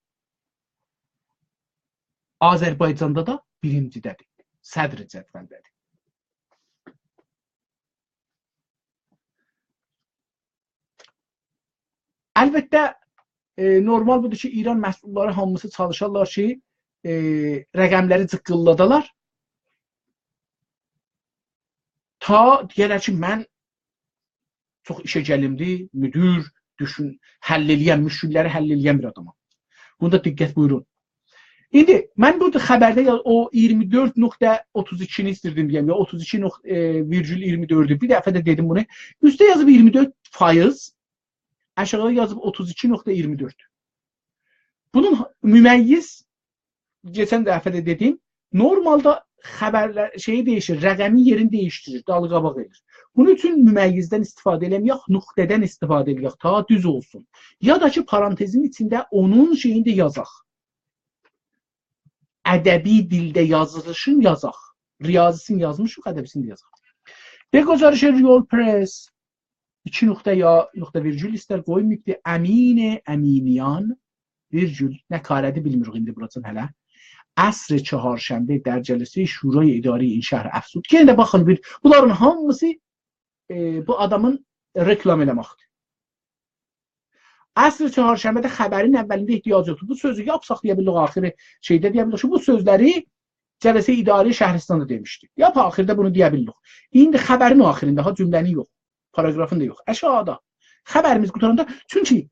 آذربایجاندا دا بیرینجیده‌دیر. صدر جدولده‌دیر. البته، ائ، نورمال بودور کی، ایران مسئوللاری هامیسی چالیشارلار کی، ائ، رقملری جیققیللادالار. تا دئیه‌لر کی، من چوخ ایشه‌گلیملی، مدیر، دوشون، حل ائله‌ین، مشکللری حل ائله‌ین بیر آدامام. بوندا دقت بویورون. ایندی من بورادا خبرده یا او ایگیرمی دؤرد نقطه اوتوز ایکینی ایستیردیم دئیم، یا اوتوز ایکی نقطه، ائ، ویرگول ایگیرمی دؤردو. بیر دفعه ده دئدیم بونو. اوسته یازیب ایگیرمی دؤرد فایز، آشاغیدا یازیب اوتوز ایکی نقطه ایگیرمی دؤرد. بونون ممیز، کئچن دفعه ده دئدیم، نورمالدا خبرلر شئیی دییشیر، رقمین یئرینی دییشدیریر، دالی قاباق ائدیر. بونون اوچون ممیزدن استفاده ائله‌مه‌یک، نقطه‌دن استفاده ائله‌یک، تا دوز اولسون. یا دا کی، پارانتزین ایچینده اونون شئیینی ده یازاق. ادبی دیلده یازیلیشین یازاق. ریاضی‌سینی یازمیشیق، ادبی‌سینی ده یازاق. به گزارش ریول پرس، ایکی نقطه یا نقطه ویرگول ایستر، قویماییبدی. امین امینیان، ویرگول، نکاره‌دی، بیلمیریک ایندی بوراجان هله. عصر چهارشنبه در جلسهٔ شورای اداری این شهر افزود. یئنه ده باخین، بیر، بونلارین هامیسی، ائ، بو آدامین رکلام ائله‌مکدیر. عصر چهارشنبه‌ده خبرین اولینده احتیاج یوخدور. بو سؤزو یاپساق دئیه بیلریک، آخیری شئیده دئیه بیلریک کی، بو سؤزلری جلسهٔ اداری شهرستاندا دئمیشدی. یا آخیردا بونو دئیه بیلریک. ایندی خبرین آخیریندا، ها، جمله‌نین یوخ، پاراگرافین دا یوخ. آشاغیدا. خبریمیز قوتاراندا، چونکی،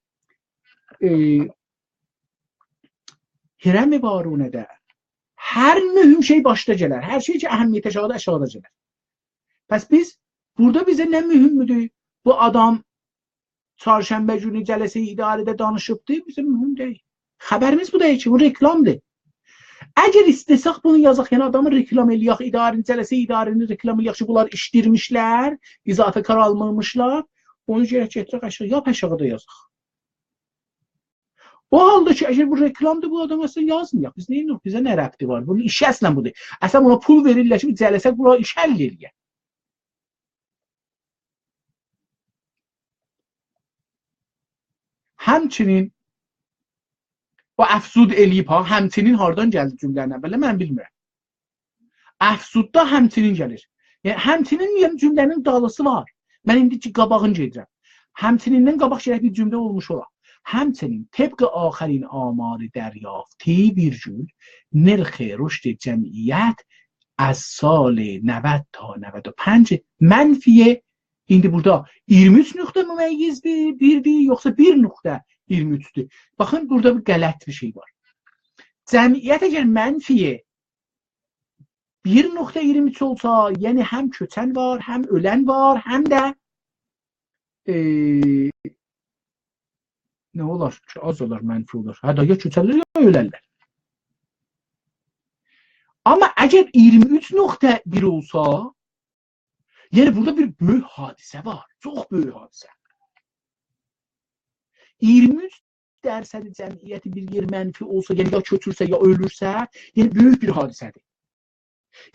ائ، هرم وارونه‌ده هر مهم شئی باشدا گلر. هر شئی کی، اهمیت آشاغیدا، آشاغیدا گلر. پس بیز بورادا بیزه نه مهمدور؟ بو آدام چهارشنبه گونو جلسهٔ اداره‌ده دانیشیبدی، بیزه مهم دئییل. خبریمیز بو دئییل کی، بو رکلامدیر. اگر ایسته‌سک بونو یازاق، یعنی آدامی رکلام ائله‌یک، اداره‌نی، جلسهٔ اداره‌نی رکلام ائله‌یک کی، بونلار ایشله‌میشلر، اضافه کار آلمیشلار، اونو گرک گتیرک آشاغی، یا آشاغیدا یازاق. او حالدا کی، اگر بو رکلامدیر، بو آدام اصلا یازمایاق. بیز نئینیریک؟ بیزه نه ربطی وار؟ بونون ایشی اصلا بودور. اصلا اونا پول وئریرلر کی، بیر جلسه بونلار ایش حل ائله‌یه. همچنین، او افزود ائله‌ییب ها، همچنین هاردان گلدی جمله‌نین اوّلینه، من بیلمیرم. افزوددا همچنین گلیر. یعنی، همچنین، یعنی، جمله‌نین دالیسی وار. من ایندی کی، قاباغین گئدیرم. همچنیندن قاباق گرک بیر جمله اولموش اولا. همچنین طبق آخرین آمار دریافتی، ویرگول، نرخ رشد جمعیت از سال نود تا نود و پنج منفی، ایندی بورادا اییرمی اوچ نقطه ممیزدیر، بیردیر، یوخسا بیر نقطه اییرمی اوچدور؟ باخین، بورادا بیر غلط بیر شئی وار. جمعیت اگر منفی بیر نقطه اییرمی اوچ اولسا، یعنی هم کؤچن وار، هم اؤلن وار، هم ده، ائ، نه اولار کی، آز اولار، منفی اولار. هه ده، یا کؤچرلر، یا اؤلرلر. آمما اگر اییرمی اوچ نقطه بیر اولسا، یعنی بورادا بیر بؤیوک حادثه وار، چوخ بؤیوک حادثه. اییرمی اوچ درصد جمعیتی بیر یئر منفی اولسا، یعنی یا کؤچورسه، یا اؤلورسه، یعنی بؤیوک بیر حادثه‌دیر.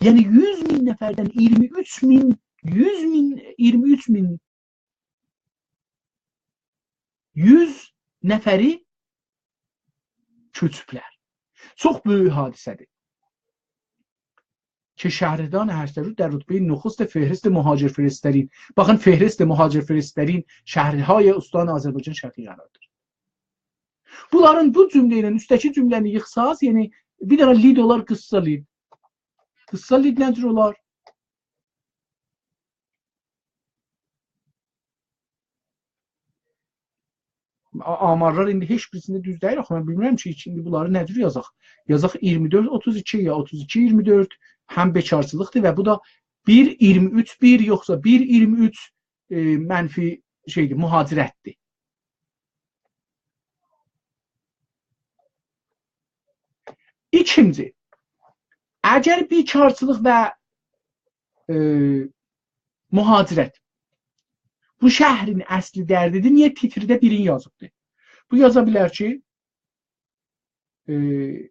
یعنی یوز مین نفردن اییرمی اوچ مین، یوز مین، اییرمی اوچ مین، یوز نفری کؤچوبلر. چوخ بؤیوک حادثه‌دیر. که شهردان هشترود در رتبهٔ نخست فهرست مهاجرفرست‌ترین، باخین، فهرست مهاجرفرست‌ترین شهرهای استان آذربایجان شرقی قرار دارد. بونلارین بو جمله ایله اوستده‌کی جمله‌نی ییخساز، یعنی بیر دنه لید اولار، قیسسا لید. قیسسا لید نه جور اولار؟ آ-، آمارلار ایندی هئچ بیریسینده دوز دئییل، آخی من بیلمیرم کی، ایندی بونلاری نه جور یازاق؟ یازاق اییرمی دؤرد اوتوز ایکی یا اوتوز ایکی اییرمی دؤرد، هم بی‌کارچیلیقدیر و بو دا بیر اییرمی اوچ بیر، یوخسا بیر اییرمی اوچ، ائ، منفی شئیدیر، مهاجرتدیر. ایکینجی، اگر بی‌کارچیلیق و، ائ، مهاجرت بو شهرین اصلی دردیدیر، نییه تیترده بیرین یازیبدیر؟ بو یازا بیلر کی، ائ،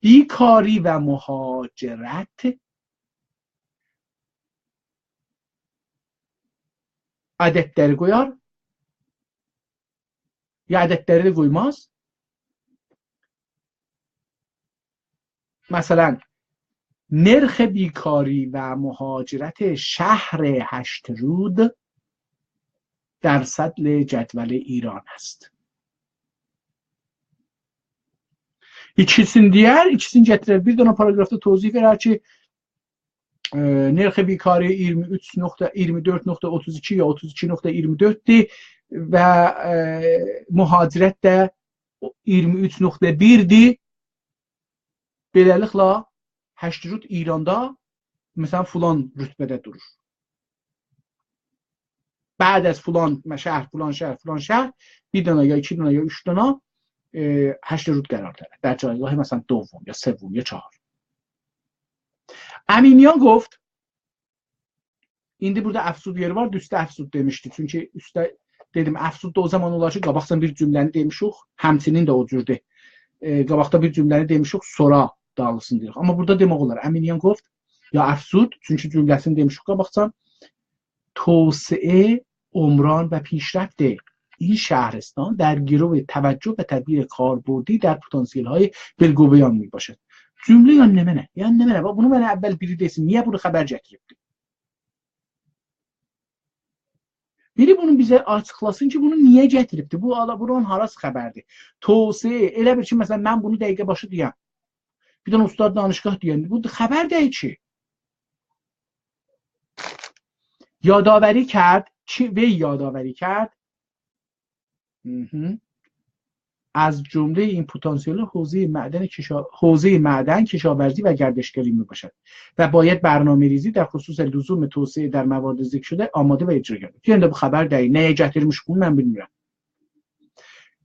بیکاری و مهاجرت عددلری قویار، یا عددلری ده قویماز. مثلا، نرخ بیکاری و مهاجرت شهر هشترود در صدر جدول ایران است. ایکیسینی دئیر، ایکیسینی گتیرر. بیر دنه پاراگرافدا توضیح وئرر کی، ائ، نرخ بیکاری اییرمی اوچ نقطه، اییرمی دؤرد نقطه اوتوز ایکی یا اوتوز ایکی نقطه اییرمی دؤرددور و، ائ، مهاجرت ده اییرمی اوچ نقطه بیردیر. بئله‌لیکله، هشترود ایراندا، مثلا، فلان رتبه‌ده دورور. بعد از فلان شهر، فلان شهر، فلان شهر، بیر دنه یا ایکی دنه یا اوچ دنه، ائ، هشترود قرار دارد. در جایگاه، مثلا، دوم یا سوم یا چهار. امینیان گفت، ایندی بورادا افزود یئری وار، اوستده افزود دئمیشدی. چونکی اوستده دئدیم، افزود دا او زامان اولار کی، قاباقجادان بیر جمله‌نی دئمیشوخ، همچنین ده او جوردور. ائ، قاباقدا بیر جمله‌نی دئمیشوخ، سونرا دالیسینی دئییریک. آمما بورادا دئمک اولار، امینیان گفت، یا افزود، چونکی جمله‌سینی دئمیشوخ قاباقجادان، توسعه، عمران و پیشرفت این شهرستان در گرو توجه و تدبیر کاربردی در پتانسیل‌های بالگوبه‌یان می‌باشد. جمله یا نمنه؟ یا نمنه؟ باخ، بونو منه اول بیری دئسین، نییه بونو خبر گتیریبدی؟ بیری بونو بیزه آچیقلاسین کی، بونو نییه گتیریبدی؟ بو آلا-، بونون هاراسی خبردیر؟ توسعه، ائله بیل کی، مثلا، من بونو دقیقه باشی دئیم. بیر دنه استاد دانشگاه دئینده، بو خبر دئییل کی. یادآوری کرد، کی، وی یادآوری کرد. مهم. از جملهٔ این پتانسیل حوزهٔ معدن کشا-، حوزهٔ معدن، کشاورزی و گردشگری می‌باشد و باید برنامه‌ریزی در خصوص لزوم توسعه در موارد ذکر شده آماده و اجرا کرده. یعنی بو خبر دئییل، نه‌یه گتیرمیش بونو من بیلمیرم.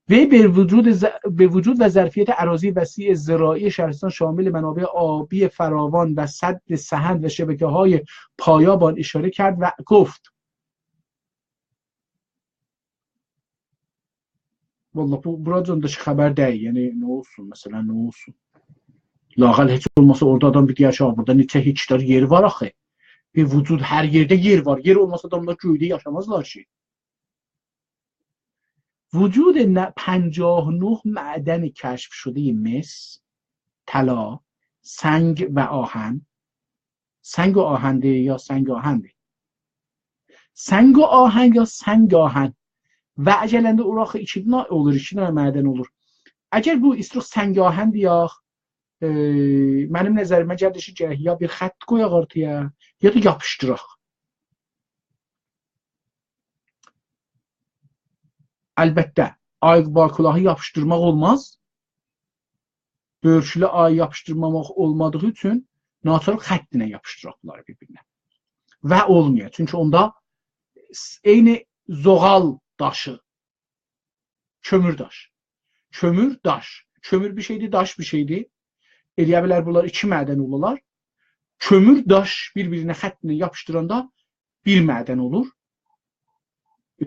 وی به وجود ز-، به وجود و ظرفیت اراضی وسیع زراعی شهرستان شامل منابع آبی فراوان و سد سهند و شبکه‌های پایاب آن اشاره کرد و گفت. والله، بو، بوراجان دا کی، خبر دئییل. یعنی، نه اولسون، مثلا، نه اولسون؟ لااقل هئچ اولماسا اورادا آدام بیر دئیر کی، «آ، بورادا نئچه هکتار یئر وار آخی.» به وجود، هر یئرده یئر وار. یئر اولماسا آداملار گؤیده یاشامازلار کی. وجود ن-، پنجاه و نه معدن کشف شدهٔ مس، طلا، سنگ و آهن. سنگ و آهنده یا سنگ آهنده؟ سنگ و آهن یا سنگ آهن؟ و گلنده اورا آخی ایکی دنه اولور، ایکی دنه معدن اولور. اگر بو ایستیروخ سنگ آهن دئیک، ائ، منیم نظریمه گلیر کی، گرک یا بیر خط قویاق اورتایا، یا دا یاپیشدیراق. البته، آی بارکولاغی یاپیشدیرماق اولماز. بؤرکلو آی یاپیشدیرماماق اولمادیغی اوچون ناچار خط ایله یاپیشدیراق بونلاری بیر-بیرینه. و اولمویا. چونکی اوندا س-، عینی زغال داشی، کؤمور داش. کؤمور داش. کؤمور بیر شئیدیر، داش بیر شئیدیر. ائلیه بیلر بونلار ایکی معدن اولالار. کؤمور داش بیر-بیرینه خط ایله یاپیشدیراندا بیر معدن اولور.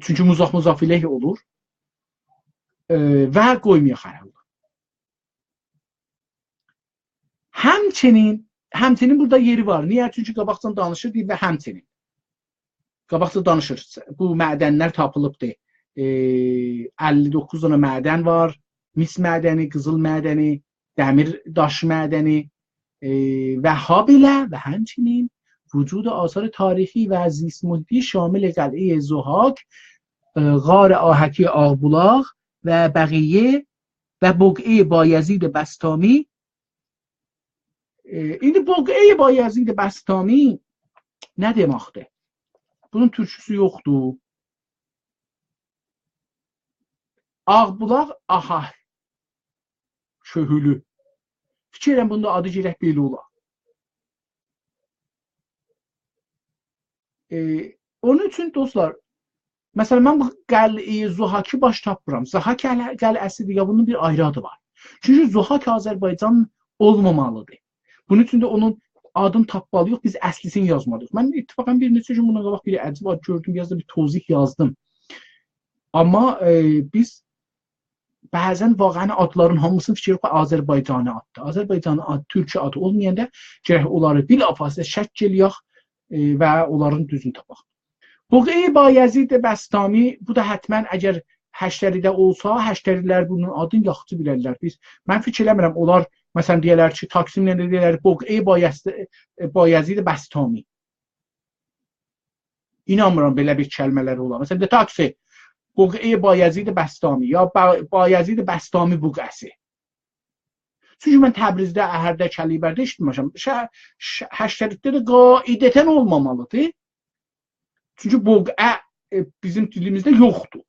چونکی مضاف مضاف الیه اولور. ائ، و قویمویا خرابلار. همچنین، همچنین بورادا یئری وار. نییه؟ چونکی قاباقجادان دانیشیر، دئییر و همچنین. قاباقجا دانیشیر. بو معدنلر تاپیلیبدیر. ائ، اللی دوققوز دنه معدن وار. مس معدنی، قیزیل معدنی، دمیر داش معدنی، ائ، و هابئله و همچنین وجود آثار تاریخی و زیست محیطی شامل قلعهٔ ضحاک، ائ، غار آهکی آغ‌بولاق و بقیه و بقعهٔ بایزید بسطامی. ائ، ایندی بقعهٔ بایزید بسطامی نه دئمکدیر؟ بونون تورکوسو یوخدور. آغ‌بولاق، آها، کؤهولو. فیکیر ائدیرم، بونون دا آدی گرک بئله اولا. ائ، اونون اوچون، دوستلار، مثلا، من بو قلعهٔ ضحاکی باش تاپمیرام. ضحاک قلعه-، قلعه‌سی‌دیر، یا بونون بیر آیری آدی وار. چونکی ضحاک آذربایجان اولمامالی‌دیر. بونون اوچون ده اونون آدینی تاپمالی‌ییق، بیز اصلی‌سینی یازمالی‌ییق. من اتفاقا بیر نئچه گون بوندان قاباق بیر عجیب آد گؤردوم، بیر آز دا بیر توضیح یازدیم. آمما، ائ، بیز بعضا واقعا آدلارین هامیسینی فیکیر ائدیریک آذربایجانی آددیر. آذربایجانی آد، تورکی آدی اولمایاندا گرک اونلاری بلافاصله شک ائلیک، ائ، و اونلارین دوزونو تاپاق. بقعهٔ بایزید بسطامی، بو دا حتما اگر هشتری‌ده اولسا، هشتری‌لر بونون آدینی یاخشی بیلرلر. بیز، من فیکیر ائله‌میرم، اونلار، مثلا، دئیه‌لر کی، تاکسیمله ده دئیه‌لر، بقعهٔ بایست-، بایزید بسطامی. اینانمیرام بئله بیر کلمه‌لر اولا. مثلا، دئ تاکسی، بقعهٔ بایزید بسطامی، یا با-، بایزید بسطامی بقعه‌سی. چونکی من تبریزده، اهرده، کلیبرده ائشیتمه‌میشم. شه-، ش-، هشتری‌ده ده قاعدتا اولمامالی‌دیر. چونکی بقعه، ائ، بیزیم دیلیمیزده یوخدور.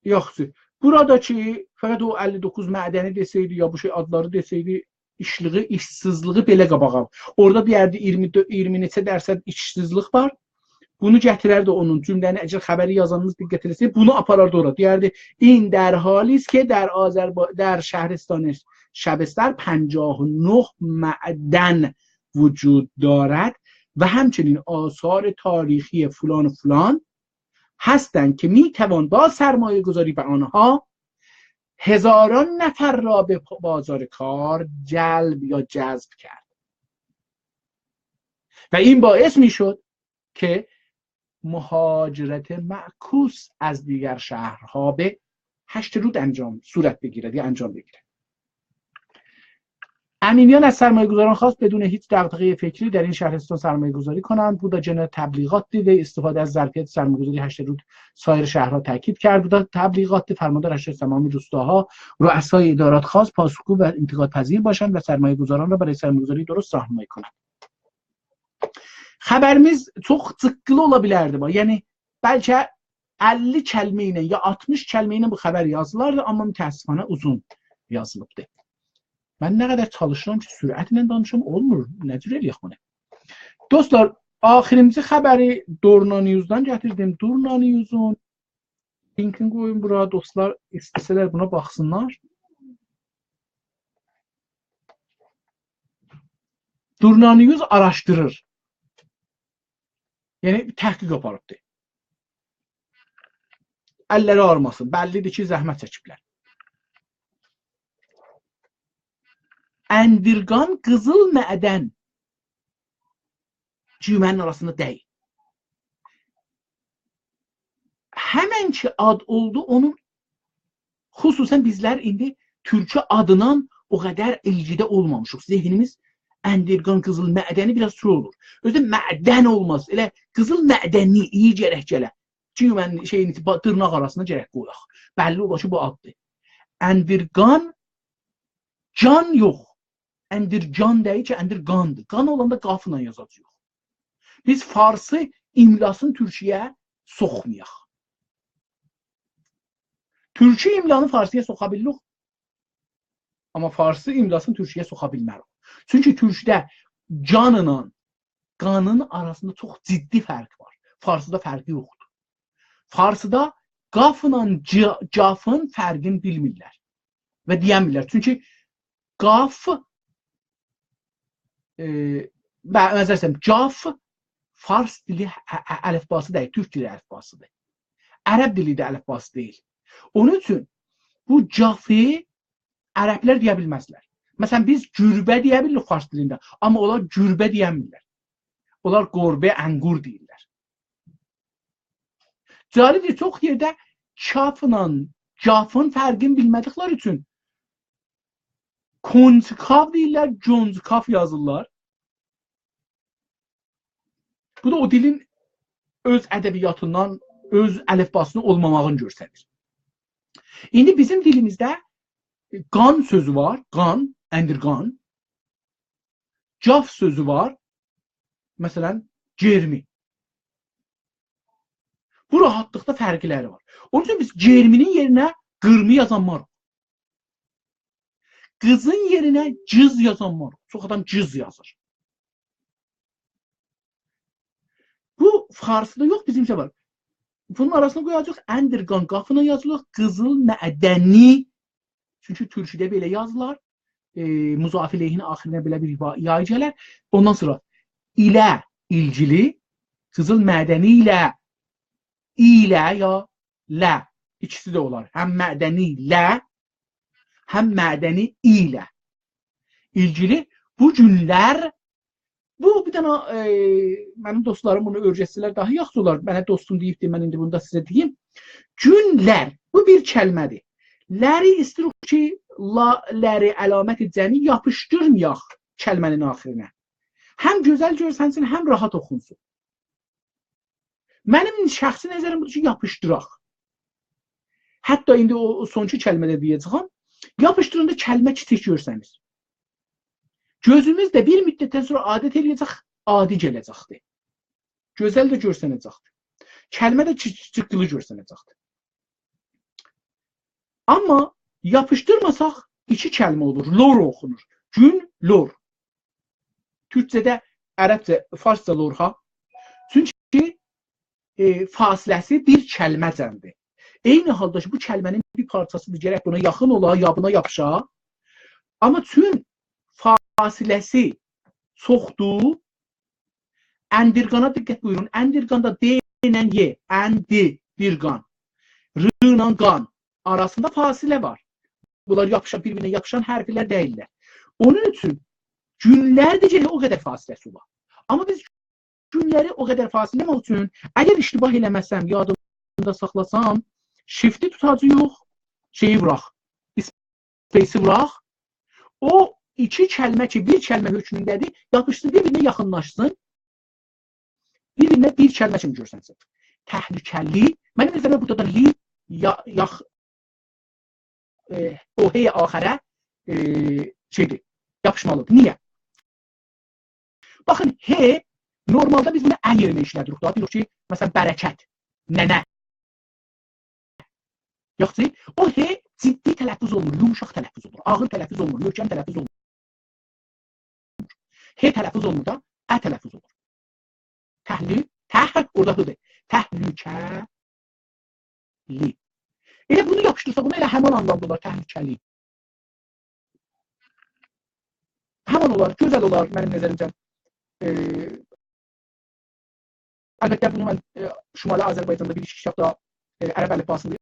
یاخشی. بورادا کی، فقط او اللی دوققوز معدنی دئسه‌یدی، یا بو شئی آدلاری دئسه‌یدی، ایشلیغی، ایشسیزلیغی بئله قاباغا. اورادا دئیردی، اییرمی دؤرد، اییرمی نئچه درصد ایشسیزلیک وار. بونو گتیرردی اونون جمله‌نی، اگر خبری یازانینیز دقت ائله‌سه‌یدی، بونو آپاراردی اورا. دئیردی، «این در حالی است که در آذربا-، در شهرستان شبستر پنجاه و نه معدن وجود دارد و همچنین آثار تاریخی فلان و فلان هستند که می‌توان با سرمایه‌گذاری به آنها هزاران نفر را به بازار کار جلب یا جذب کرد و این باعث می‌شد که مهاجرت معکوس از دیگر شهرها به هشترود انجام، صورت بگیرد یا انجام بگیرد.» امینیان از سرمایه‌گذاران خواست بدون هیچ دغدغهٔ فکری در این شهرستان سرمایه‌گذاری کنند. بو دا گئنه تبلیغاتدیر و استفاده از ظرفیت سرمایه‌گذاری هشترود سایر شهرها تاکید کرد. بو دا تبلیغاتدیر، فرماندار هشترود تمامی روستاها، رؤسای ادارات خواست پاسخگو و انتقادپذیر باشند و سرمایه‌گذاران را برای سرمایه‌گذاری درست راهنمایی کنند. خبریمیز چوخ جیققیلی اولا بیلردی، باخ. یعنی، بلکه اللی کلمه ایله، یا آلتمیش کلمه ایله بو خبر یازیلاردی، آمما متأسفانه اوزون یازیلیبدی. من نه قدر چالیشیرام کی، سرعتله دانیشام، اولمور. نه جور ائله‌یک بونو؟ دوستلار، آخیرینجی خبری دورنا نیوزدان گتیردیم. دورنا نیوزون لینکینی قویوم بورا، دوستلار، ایسته‌سه‌لر بونا باخسینلار. دورنا نیوز آراشدیریر. یعنی، تحقیق آپاریبدیر. اللری آغریماسین. بللی‌دیر کی، زحمت چکیبلر. اندرگان قیزیل معدن جومه‌نین آراسیندا دئییل. همن کی آد اولدو، اونون خصوصا بیزلر ایندی تورکو آدینان او قدر ایلگیده اولمامیشیق. ذهنیمیز اندرگان، قیزیل معدنی بیر آز شئی اولور. اؤزو ده معدن اولماز. ائله قیزیل معدنی، ایی گرک گله. چونکی من شئیین، با-، دیرناق آراسیندا گرک قویاق. بللی اولا کی، بو آددیر. اندرگان، جان یوخ. اندرجان دئییل کی، اندرگاندیر. گان اولاندا قافلا یازاجاغیق. بیز فارسی املاسینی تورکی‌یه سوخمایاق. تورکی املانی فارسی‌یا سوخا بیلیریک. آمما فارسی املاسینی تورکی‌یه سوخا بیلمه‌ریک. چونکی تورکده جانلا قانین آراسیندا چوخ جدی فرق وار. فارسیدا فرقی یوخدور. فارسیدا قافلا جا-، جافین فرقینی بیلمیرلر. و دئینمیرلر. چونکی قاف، ائ، به-، معذرت ایسته‌ییرم، جاف فارس دیلی ا-، ا-، الفباسی دئییل، تورک دیلی الفباسیدیر. عرب دیلی ده الفباسی دئییل. اونون اوچون بو جافی عربلر دئیه بیلمزلر. مثلا، بیز گربه دئیه بیلیریک فارس دیلینده، آمما اونلار گربه دئینمیرلر. اونلار قربه، انگور دئییرلر. جالبدیر، چوخ یئرده کافلا جافین فرقینی بیلمه‌دیکلری اوچون کنجکاو دئییرلر، جونجکاف یازیرلار. بو دا او دیلین اؤز ادبیاتیندان، اؤز الفباسینین اولماماغینی گؤستریر. ایندی بیزیم دیلیمیزده قان سؤزو وار، قان، اندرگان. جاف سؤزو وار، مثلا، گئرمی. بو راحتلیقدا فرقلری وار. اونون اوچون بیز گئرمی‌نین یئرینه قیرمی یازانماریق. قیزین یئرینه جیز یازانماریق. چوخ آدام جیز یازیر. بو فارسیدا یوخ، بیزیمده وار. بونون آراسینا قویاجاغیق اندرگان، قافلا یازیلیر، قیزیل معدنی. چونکی تورکوده بئله یازیلار. ائ، مضاف الیهین آخیرینه بئله بیر یا-، یای گلر. اوندان سونرا ایله ایلگیلی، قیزیل معدنی ایله، ایله یا له، ایکیسی ده اولار. هم معدنی له، هم معدنی ایله ایلگیلی. بو گونلر، بو بیر دنه، ائ، منیم دوستلاریم بونو اؤیرشسه‌لر داها یاخشی اولار. منه دوستوم دئییبدی، من ایندی بونو دا سیزه دئییم. گونلر، بو بیر کلمه‌دیر. لری ایسته‌ییریک کی، لا، لری، علامت جمعی یاپیشدیرمایاق کلمه‌نین آخیرینه. هم گؤزل گؤرسنسین، هم راحت اوخونسون. منیم شخصی نظریم بودور کی، یاپیشدیراق. حتی ایندی او، او سونکی کلمه ده دئیه‌جه‌یم. یاپیشدیراندا کلمه کیچیک گؤرسنیر. گؤزوموز ده بیر مدتدن سونرا عادت ائله‌یه‌جک، عادی گله‌جکدیر. گؤزل ده گؤرسنه‌جکدیر. کلمه ده چی-، چیخیقلی گؤرسنه‌جکدیر. آمما یاپیشدیرماساق، ایکی کلمه اولور. لور اوخونور. گون، لور. تورکجه‌ده، عربجه، فارسجا لورها. چونکی، ائ، فاصله‌سی بیر کلمه‌جندیر. عینی حالدا کی، بو کلمه‌نین بیر پارچاسیدیر، گرک بونا یاخین اولا، یا بونا یاپیشا. آمما چون فاصله‌سی چوخدور، اندرگانا دقت بویورون. اندرگاندا د ایله ی، اندرگان. ر ایله قان. آراسیندا فاصله وار. بونلار یاپیشان، بیر-بیرینه یاپیشان حرفلر دئییللر. اونون اوچون گونلردیر کی، او قدر فاصله‌سی وار. آمما بیز گونلری او قدر فاصله اوچون، اگر اشتباه ائله‌مه‌سم، یادیمدا ساخلاسام، شیفتی توتاجاغیق، شئیی ووراق. اسپیسی ووراق. او ایکی کلمه کی، بیر کلمه حکمونده‌دیر، یاپیشسین، بیر-بیرینه یاخینلاشسین. بیر-بیرینه بیر کلمه کیمی گؤرسنسین. تهلکه‌لی. منیم نظریمه بورادا دا لی، یا، یاخ، ائ، او ه آخره، ائ، شئیدیر، یاپیشمالیدیر. نییه؟ باخین، ه، نورمالدا بیز بونو ا یئرینه ایشله‌دیریک دا. دئییریک کی، مثلا، برکت، ننه. یاخشی، او ه جدی تلفظ اولمور، یومشاق تلفظ اولور، آغیر تلفظ اولمور، محکم تلفظ اولمور. ه تلفظ اولمور دا، ا تلفظ اولور. تهلو، ته، اورادا ه‌دیر. تهلکه‌لی. ائله بونو یاپیشدیرسا، بونا ائله همان آنلامدا اولار، تهلکه‌لی. همان اولار، گؤزل اولار منیم نظریمجه. ائ، البته، بونو من، ائ، شمالی آذربایجاندا بیر ایکی کیتابدا، ائ، عرب الیفباسیندا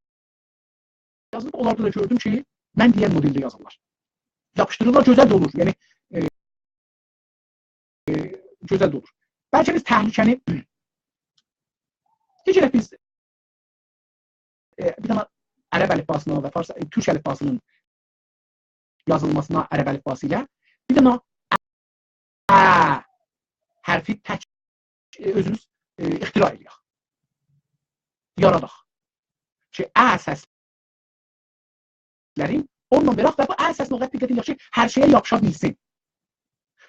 یازیلیب. اونلاردا دا گؤردوم کی، من دئین مدلده یازیرلار. یاپیشدیریرلار، گؤزل ده اولور. یعنی، ائ، ائ، گؤزل ده اولور. بلکه بیز تهلکه‌نی، هئچ ائله بیز، ائ، بیر دنه عرب الیفباسینا و فارس، ائ، تورک الیفباسینین یازیلماسینا عرب الیفباسی ایله بیر دنه «ا» حرفی تک، ائ، اؤزوموز، ائ، اختراع ائله‌یک. یاراداق. کی، «ا» سسلرین اونونلا وئرک و بو «ا» سسینه او قدر دقت ائله‌یک کی، هر شئیه یاپیشا بیلسین.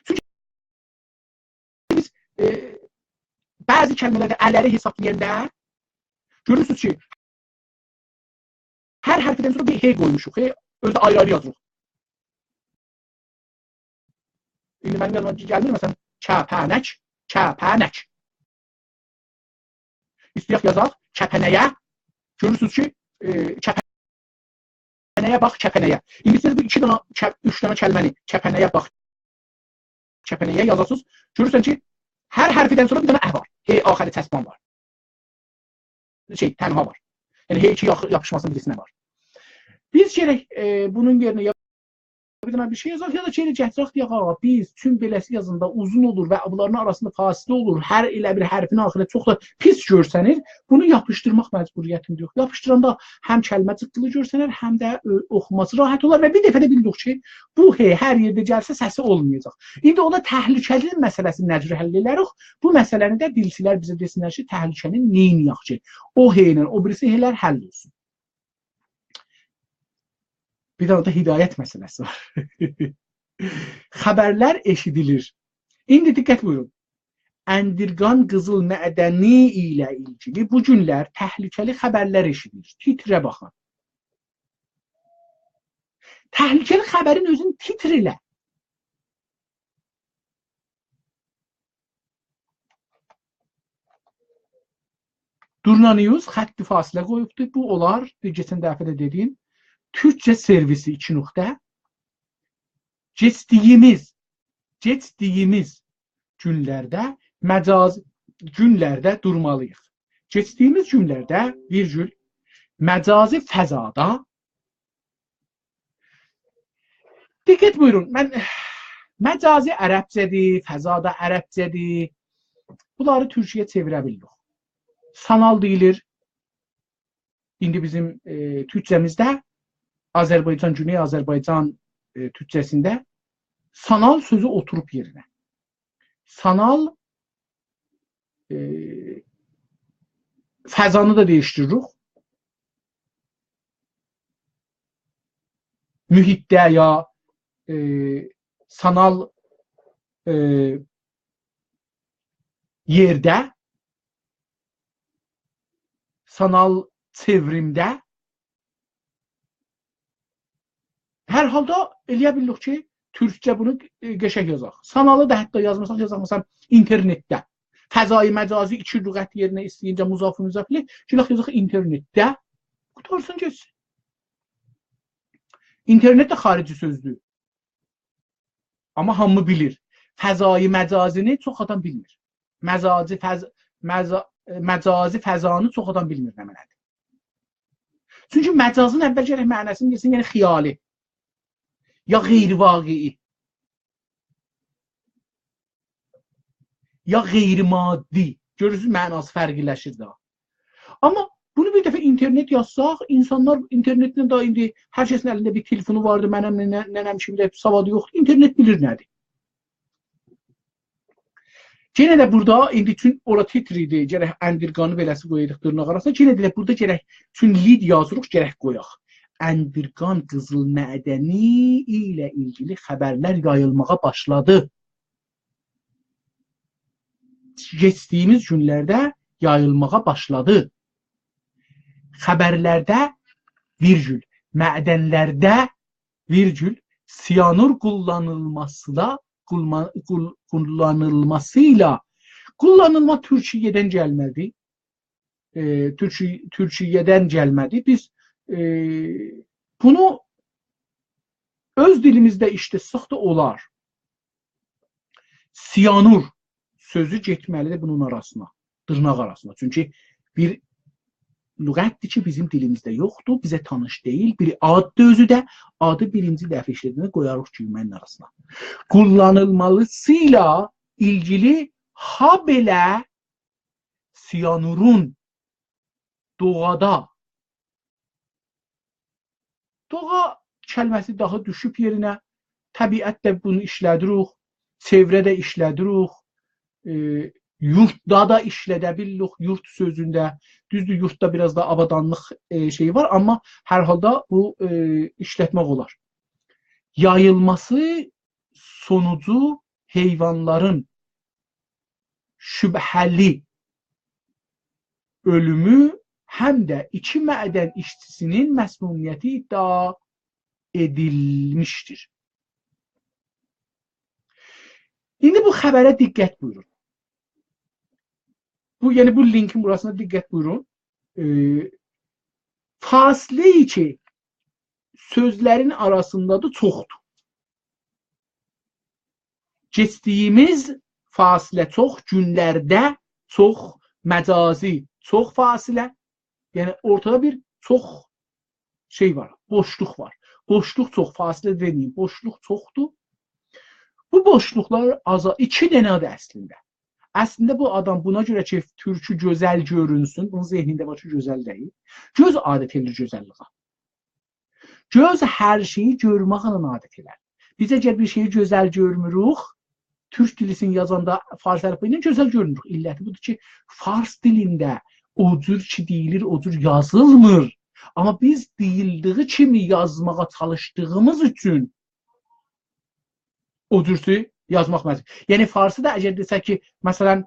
چونکی بیز، ائ، بعضی کلمه‌لرده «ا»لری حسابلایاندا گؤرورسونوز کی، هر حرفدن سونرا بیر «ه» قویموشوق. «ه» اؤزو ده آیری-آیری یازیریق. ایندی منیم یادیما گلمیر، مثلا، کپنک، کپنک. ایسته‌یک یازاق، کپنه‌یه. گؤرورسونوز کی، ائ، کپنه‌یه باخ، کپنه‌یه. ایندی سیز بو ایکی دنه، ک-، اوچ دنه کلمه‌نی، کپنه‌یه باخ، کپنه‌یه یازاسینیز. گؤرورسن کی، هر حرفدن سونرا بیر دنه «ا» وار. «ه» آخری چسبان وار. شئی، تنها وار. یعنی «ه» کی، یاخ-، یاپیشماسینین بیریسینه وار. بیز گرک، ائ، بونون یئرینه یا بیر دنه بیر شئی یازاق، یا دا کی، ائله گتیرک، دئیک، «آغا، بیز چون بئله‌سی یازاندا اوزون اولور و بونلارین آراسیندا فاصله اولور، هر ائله بیر حرفین آخیری چوخ دا پیس گؤرسنیر، بونو یاپیشدیرماق مجبوریتینده یوخ.» یاپیشدیراندا هم کلمه جیققیلی گؤرسنر، هم ده، ائ، اوخوماسی راحت اولار و بیر دفعه ده بیلدیک کی، بو «ه» هر یئرده گلسه سسی اولمایاجاق. ایندی او دا تهلکه‌لی‌نین مسئله‌سینی نه جور حل ائدریک؟ بو مسئله‌نی ده دیلچیلر بیزه دئسینلر کی، تهلکه‌نی نئینیه‌ک کی، او «ه» ایله او بیریسی «ه»لر حل اولسون. بیر دنه ده هدایت مسئله‌سی وار. خبرلر ائشیدیلیر. ایندی دقت بویورون. اندرگان قیزیل معدنی ایله ایلگیلی بو گونلر تهلکه‌لی خبرلر ائشیدیلیر. تیتره باخین. تهلکه‌لی خبرین اؤزون تیتر ائله. دورنا نیوز خط فاصله قویوبدور. بو اولار، کئچن دفعه ده دئدیم، تورکجه سرویسی، ایکی نقطه. کئچدیگیمیز، کئچدیگیمیز گونلرده مجاز، گونلرده دورمالی‌ییق. کئچدیگیمیز گونلرده، ویرگول، مجازی فضادا، دقت بویورون، من، مجازی عربجه‌دیر، فضا دا عربجه‌دیر. بونلاری تورکجه‌یه چئویره بیلمیریک. سانال دئییلیر. ایندی بیزیم، ائ، تورکجه‌میزده آذربایجان، گونئی آذربایجان، ائ، تورکجه‌سینده سانال سؤزو اوتوروب یئرینه. سانال، ائ، فضانی دا دییشدیریریک. محیطده یا، ائ، سانال، ائ، یئرده، سانال چئوریمده هر حالدا ائلیه بیلیریک کی، تورکجه بونو، ائ، قشنگ یازاق. سانالی دا حتی یازماساق، یازاق، مثلا، اینترنتده. فضای مجازی ایکی لغت یئرینه ایسته‌یینجه مضاف مضافلی، گلک یازاق اینترنتده. قوتارسین گئتسین. اینترنت ده خارجی سؤزدور. آمما هامی بیلیر. فضای مجازینی چوخ آدام بیلمیر. مجازی فض-، مجا-، مجازی فضانی چوخ آدام بیلمیر نه معنادیر. چونکی مجازین اول گرک معناسینی بیلسین، یعنی خیالی. یا غیر واقعی. یا غیر مادی. گؤرورسونوز، معناسی فرقلی‌لشیر ده. آمما بونو بیر دفعه اینترنت یازساق، اینسانلار اینترنتله ده ایندی هر کسین الینده بیر تلفونو واردی، منم، ننه-، ننه‌م کیمی ده سوادی یوخدور. اینترنت بیلیر نه‌دیر. یئنه ده بورادا، ایندی چون اورا تیتر ایدی، گرک اندرگانی بئله‌سی قویایدیق دیرناق آراسینا. یئنه ده بورادا گرک، چون لید یازیریق، گرک قویاق. اندرگان قیزیل معدنی ایله ایلگیلی خبرلر یاییلماغا باشلادی. کئچدیگیمیز گونلرده یاییلماغا باشلادی. خبرلرده، ویرگول، معدنلرده، ویرگول، سیانور قوللانیلماسیدا، قولما-، قول-، قوللانیلماسی‌یلا، قوللانیلما تورکیه‌دن گلمه‌دی. ائ، تورکی-، تورکیه‌دن گلمه‌دی. بیز، ائ، بونو اؤز دیلیمیزده ایشلتسک ده اولار. سیانور سؤزو گئتمه‌لیدیر بونون آراسینا، دیرناق آراسینا. چونکی بیر لغتدیر کی، بیزیم دیلیمیزده یوخدور، بیزه تانیش دئییل، بیر آددیر اؤزو ده، آدی بیرینجی دفعه ایشله‌دیگینده قویاریق گولمه‌نین آراسینا. قوللانیلماسی‌یلا ایلگیلی، هابئله سیانورون دوغادا، دوغا کلمه‌سی داها دوشوب یئرینه. طبیعت ده بونو ایشله‌دیریک، چئوره ده ایشله‌دیریک، ائ، یورتدا دا ایشلده بیلیریک، یورت سؤزونده. دوزدور، یورتدا بیر آز دا آبادانلیق، ائ، شئیی وار، آمما هر حالدا بو، ائ، ایشلتمک اولار. یاییلماسی سونوجو حیوانلارین شبهه‌لی اؤلومو هم ده ایکی معدن ایشچی‌سی‌نین مسمومیتی ادعا ائدیلمیشدیر. ایندی بو خبره دقت بویورون. بو، یعنی بو لینکین بوراسینا دقت بویورون. ائ، فاصله کی سؤزلرین آراسیندادیر، چوخدور. کئچدیگیمیز فاصله چوخ، گونلرده چوخ، مجازی چوخ فاصله. یعنی اورتادا بیر چوخ شئی وار، بوشلوق وار. بوشلوق چوخ، فاصله دئمه‌ییم، بوشلوق چوخدور. بو بوشلوقلار آزا-، ایکی دنه‌دیر اصلینده. اصلینده بو آدام بونا گؤره کی تورکو گؤزل گؤرونسون، بونون ذهنینده وار کی گؤزل دئییل. گؤز عادت ائدیر گؤزللیگه. گؤز هر شئیی گؤرمکله عادت ائلر. بیز اگر بیر شئیی گؤزل گؤرموروک، تورک دیلی‌سینی یازاندا فارس الفبایی ایله گؤزل گؤرموروک. علتی بودور کی فارس دیلینده او جور کی دئییلیر، او جور یازیلمیر. آمما بیز دئییلدیگی کیمی یازماغا چالیشدیغیمیز اوچون او جورسو یازماق مجبور. یعنی فارسی دا اگر دئسک کی، مثلا،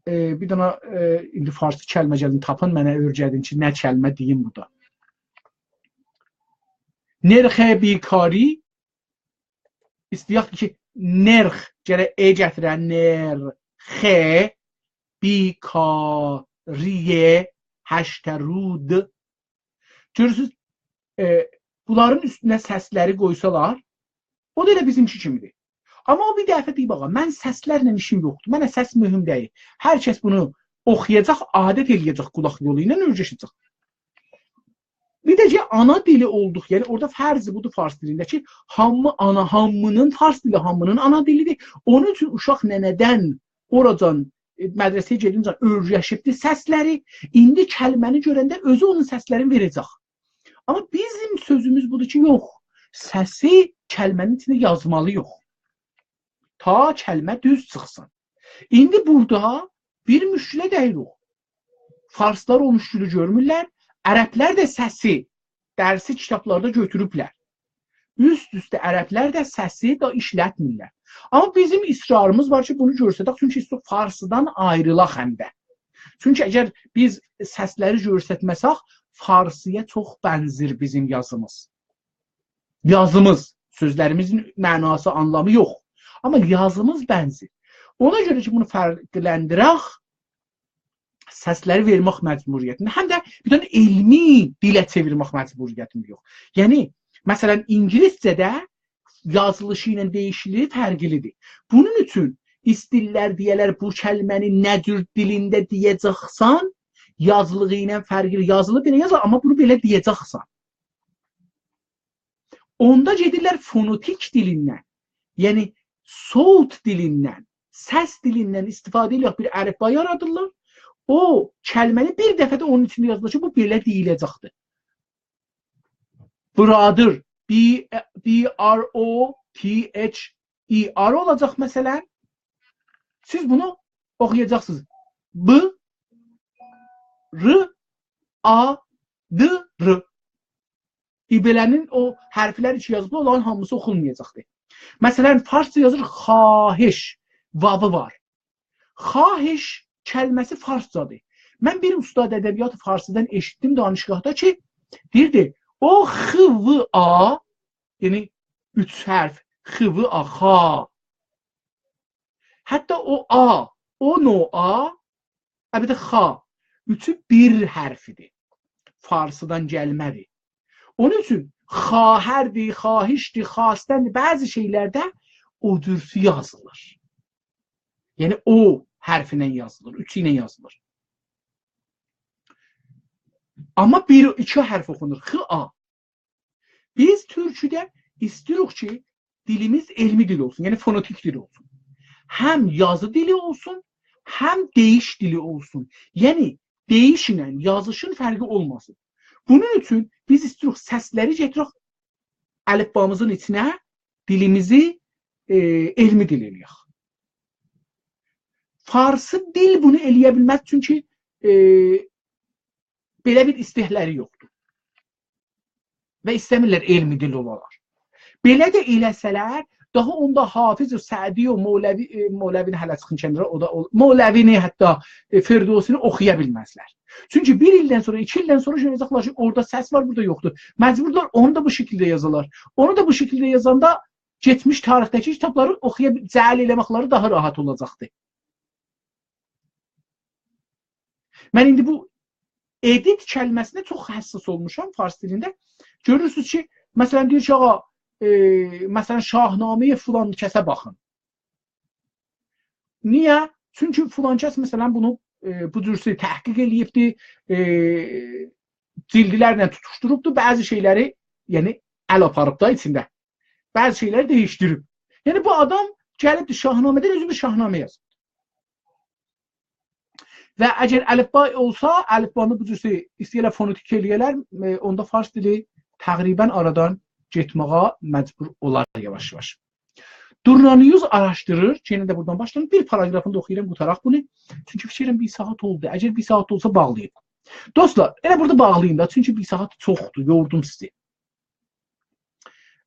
ائ، بیر دنه، ائ، ایندی فارسی کلمه گلین تاپین، منه اؤیره‌دین کی نه کلمه دئییم بورادا. نرخ بیکاری، ایسته‌یک کی نرخ، گرک ائ گتیره، نرخ بیکاری، هشت رود. گؤرورسونوز، ائ، بونلارین اوستونه سسلری قویسالار، او دا ائله بیزیمکی کیمیدیر. آمما او بیر دفعه دئییب: «آغا، من سسلرله ایشیم یوخدور. منه سس مهم دئییل.» هر کس بونو اوخویاجاق، عادت ائله‌یه‌جک قولاق یولو ایله، اؤیره‌شه‌جک. بیر ده کی آنا دیلی اولدوق، یعنی اورادا فرض بودور فارس دیلینده کی هامی آنا، هامی‌نین، فارس دیلی هامی‌نین آنا دیلیدیر. اونون اوچون اوشاق ننه‌دن اوراجان، ائ، مدرسه‌یه گئدینجه اؤیره‌شیبدیر سسلری. ایندی کلمه‌نی گؤرنده اؤزو اونون سسلرینی وئره‌جک. آمما بیزیم سؤزوموز بودور کی یوخ، سسی کلمه‌نین ایچینده یازمالی‌ییق تا کلمه دوز چیخسین. ایندی بورادا بیر مشکله دئییریک. فارسلار او مشکلی گؤرمورلر. عربلر ده سسی درسی کیتابلاردا گؤتوروبلر. اوست-اوسته عربلر ده سسی ده ایشلتمیرلر. آمما بیزیم اصراریمیز وار کی بونو گؤرسدک، چونکی ایسته‌ییریک فارسیدان آیریلاق هم ده. چونکی اگر بیز سسلری گؤرستمه‌سک، فارسی‌یا چوخ بنزیر بیزیم یازیمیز. یازیمیز، سؤزلریمیزین معناسی، آنلامی یوخ. آمما یازیمیز بنزیر. اونا گؤره کی بونو فرقلندیرک، سسلری وئرمک مجبوریتینده، هم ده بیر دنه علمی دیله چئویرمک مجبوریتینده یوخ. یعنی، مثلا، اینگیلیسجه‌ده یازیلیشی ایله دئییشیلیگی فرقلیدیر. بونون اوچون ایسته‌ییرلر دئیه‌لر، بو کلمه‌نی نه جور دیلینده دئیه‌جکسن، یازیلیغی ایله فرقلی، یازیلی بئله یازیلیر، آمما بونو بئله دئیه‌جکسن. اوندا گئدیرلر فونتیک دیلیندن، یعنی صوت دیلیندن، سس دیلیندن استفاده ائله‌یک، بیر الفبا یارادیرلار. او کلمه‌نی بیر دفعه ده اونون ایچینده یازیلیر کی بو بئله دئییله‌جکدیر. Brother، B، B R O T H E R اولاجاق مثلا. سیز بونو اوخویاجاقسینیز. B، R، A، D، R. ایبله‌نین او حرفلر کی یازیبلار، اونلارین هامیسی اوخونمایاجاقدیر. مثلا، فارسجا یازیر خواهش، واوی وار. خواهش کلمه‌سی فارسجادیر. من بیر استاد ادبیات فارسیدان ائشیتدیم دانشگاهدا کی دئییردی، او خ، و، آ، یعنی اوچ حرف، خ، و، آ، خا. حتی او آ، او نوع آ، البته خا، اوچو بیر حرفیدیر. فارسیدان گلمه‌دیر. اونون اوچون خواهردیر، خواهشدیر، خواستندیر، بعضی شئیلرده او جورسو یازیلیر. یعنی او حرفینن یازیلیر، اوچو ایله یازیلیر. آمما بیر، ایکی حرف اوخونور. خ، آ. بیز تورکوده ایسته‌ییریک کی دیلیمیز علمی دیل اولسون، یعنی فونتیک دیل اولسون. هم یازی دیلی اولسون، هم دئییش دیلی اولسون. یعنی دئییشینن یازیشین فرقی اولماسین. بونون اوچون بیز ایسته‌ییریک سسلری گتیرک الفبامیزین ایچینه، دیلیمیزی، ائ، علمی دیل ائله‌یک. فارسی دیل بونو ائله‌یه بیلمز، چونکی، ائ، بئله بیر ایستکلری یوخدور. و ایسته‌میرلر علمی دیل اولالار. بئله ده ائله‌سه‌لر، داها اوندا حافظ و سعدی و مولوی، ائ، مولوینی هله چیخین کنارا، او دا، او، مولوینی، حتی، ائ، فردوسی‌نی اوخویا بیلمزلر. چونکی بیر ایلدن سونرا، ایکی ایلدن سونرا گؤره‌جکلر کی، اورادا سس وار، بورادا یوخدور. مجبوردولار اونو دا بو شکیلده یازالار. اونو دا بو شکیلده یازاندا گئتمیش تاریخده‌کی کیتابلاری اوخویا، جعل ائله‌مکلری داها راحت اولاجاقدی. من ایندی بو ادیت کلمه‌سینه چوخ حساس اولموشام فارس دیلینده. گؤرورسونوز کی، مثلا، دئییر کی، آغا، ائ، مثلا، شاهنامه‌ی فلان کسه باخین. نییه؟ چونکی فلان کس، مثلا، بونو، ائ، بو جور شئی تحقیق ائله‌ییبدی، ائ، جلدلرله توتوشدوروبدو، بعضی شئیلری، یعنی، ال آپاریب دا ایچینده. بعضی شئیلری دییشدیریب. یعنی، بو آدام گلیبدی شاهنامه‌دن اؤزو بیر شاهنامه یازیب. و اگر الفبا اولسا، الفبانی بو جور شئی ایسته‌یه‌لر فونتیک ائله‌یه‌لر، ائ، اوندا فارس دیلی تقریبا آرادان گئتمه‌یه مجبور اولار یاواش-یاواش. دورنا نیوز آراشدیریر کی، یئنه ده بورادان باشلاییم. بیر پاراگرافینی دا اوخویورام، قوتاراق بونو. چونکی فیکر ائلیرم بیر ساعت اولدو. اگر بیر ساعت اولسا، باغلاییم. دوستلار، ائله بورادا باغلاییم دا، چونکی بیر ساعت چوخدور، یوردوم سیزی.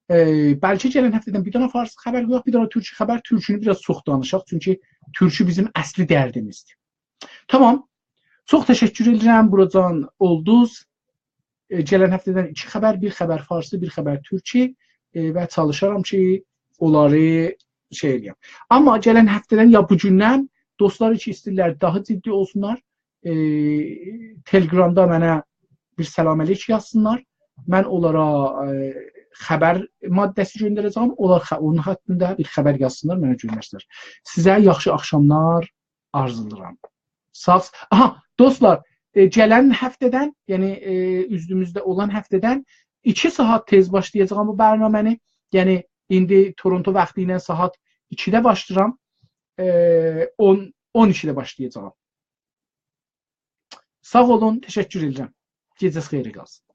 ائ، بلکه گلن هفته‌دن بیر دنه فارسی خبر قویاق، بیر دنه تورکی خبر، تورکونو بیر آز چوخ دانیشاق، چونکی تورکو بیزیم اصلی دردیمیزدیر. تامام. چوخ تشکر ائدیرم، بوراجان اولدوز. ائ، گلن هفته‌دن ایکی خبر، بیر خبر فارسی، بیر خبر تورکی، ائ، و چالیشارام کی، اونلاری شئی ائله‌یم. آمما گلن هفته‌دن یا بو گوندن دوستلار کی ایسته‌ییرلر داها جدی اولسونلار، ائ، تلگرامدا منه بیر سلام علیک یازسینلار. من اونلارا، ائ، خبر ماده‌سی گؤندره‌جم. اونلار خ-، اونون حاقیندا بیر خبر یازسینلار، منه گؤندرسینلر. سیزه یاخشی آخشاملار آرزولاییرام. ساغ، آها، دوستلار، ائ، گلن هفته‌دن، یعنی، ائ، اوزوموزده اولان هفته‌دن ایکی ساعت تئز باشلایاجاغام بو برنامه‌نی. یعنی، ایندی تورونتو واختی ایله ساعت ایکیده باشلاییرام. ائ، اون، اون ایکیده باشلایاجاغام. ساغ اولون، تشکر ائدیرم. گئجه‌نیز خئیره قالسین.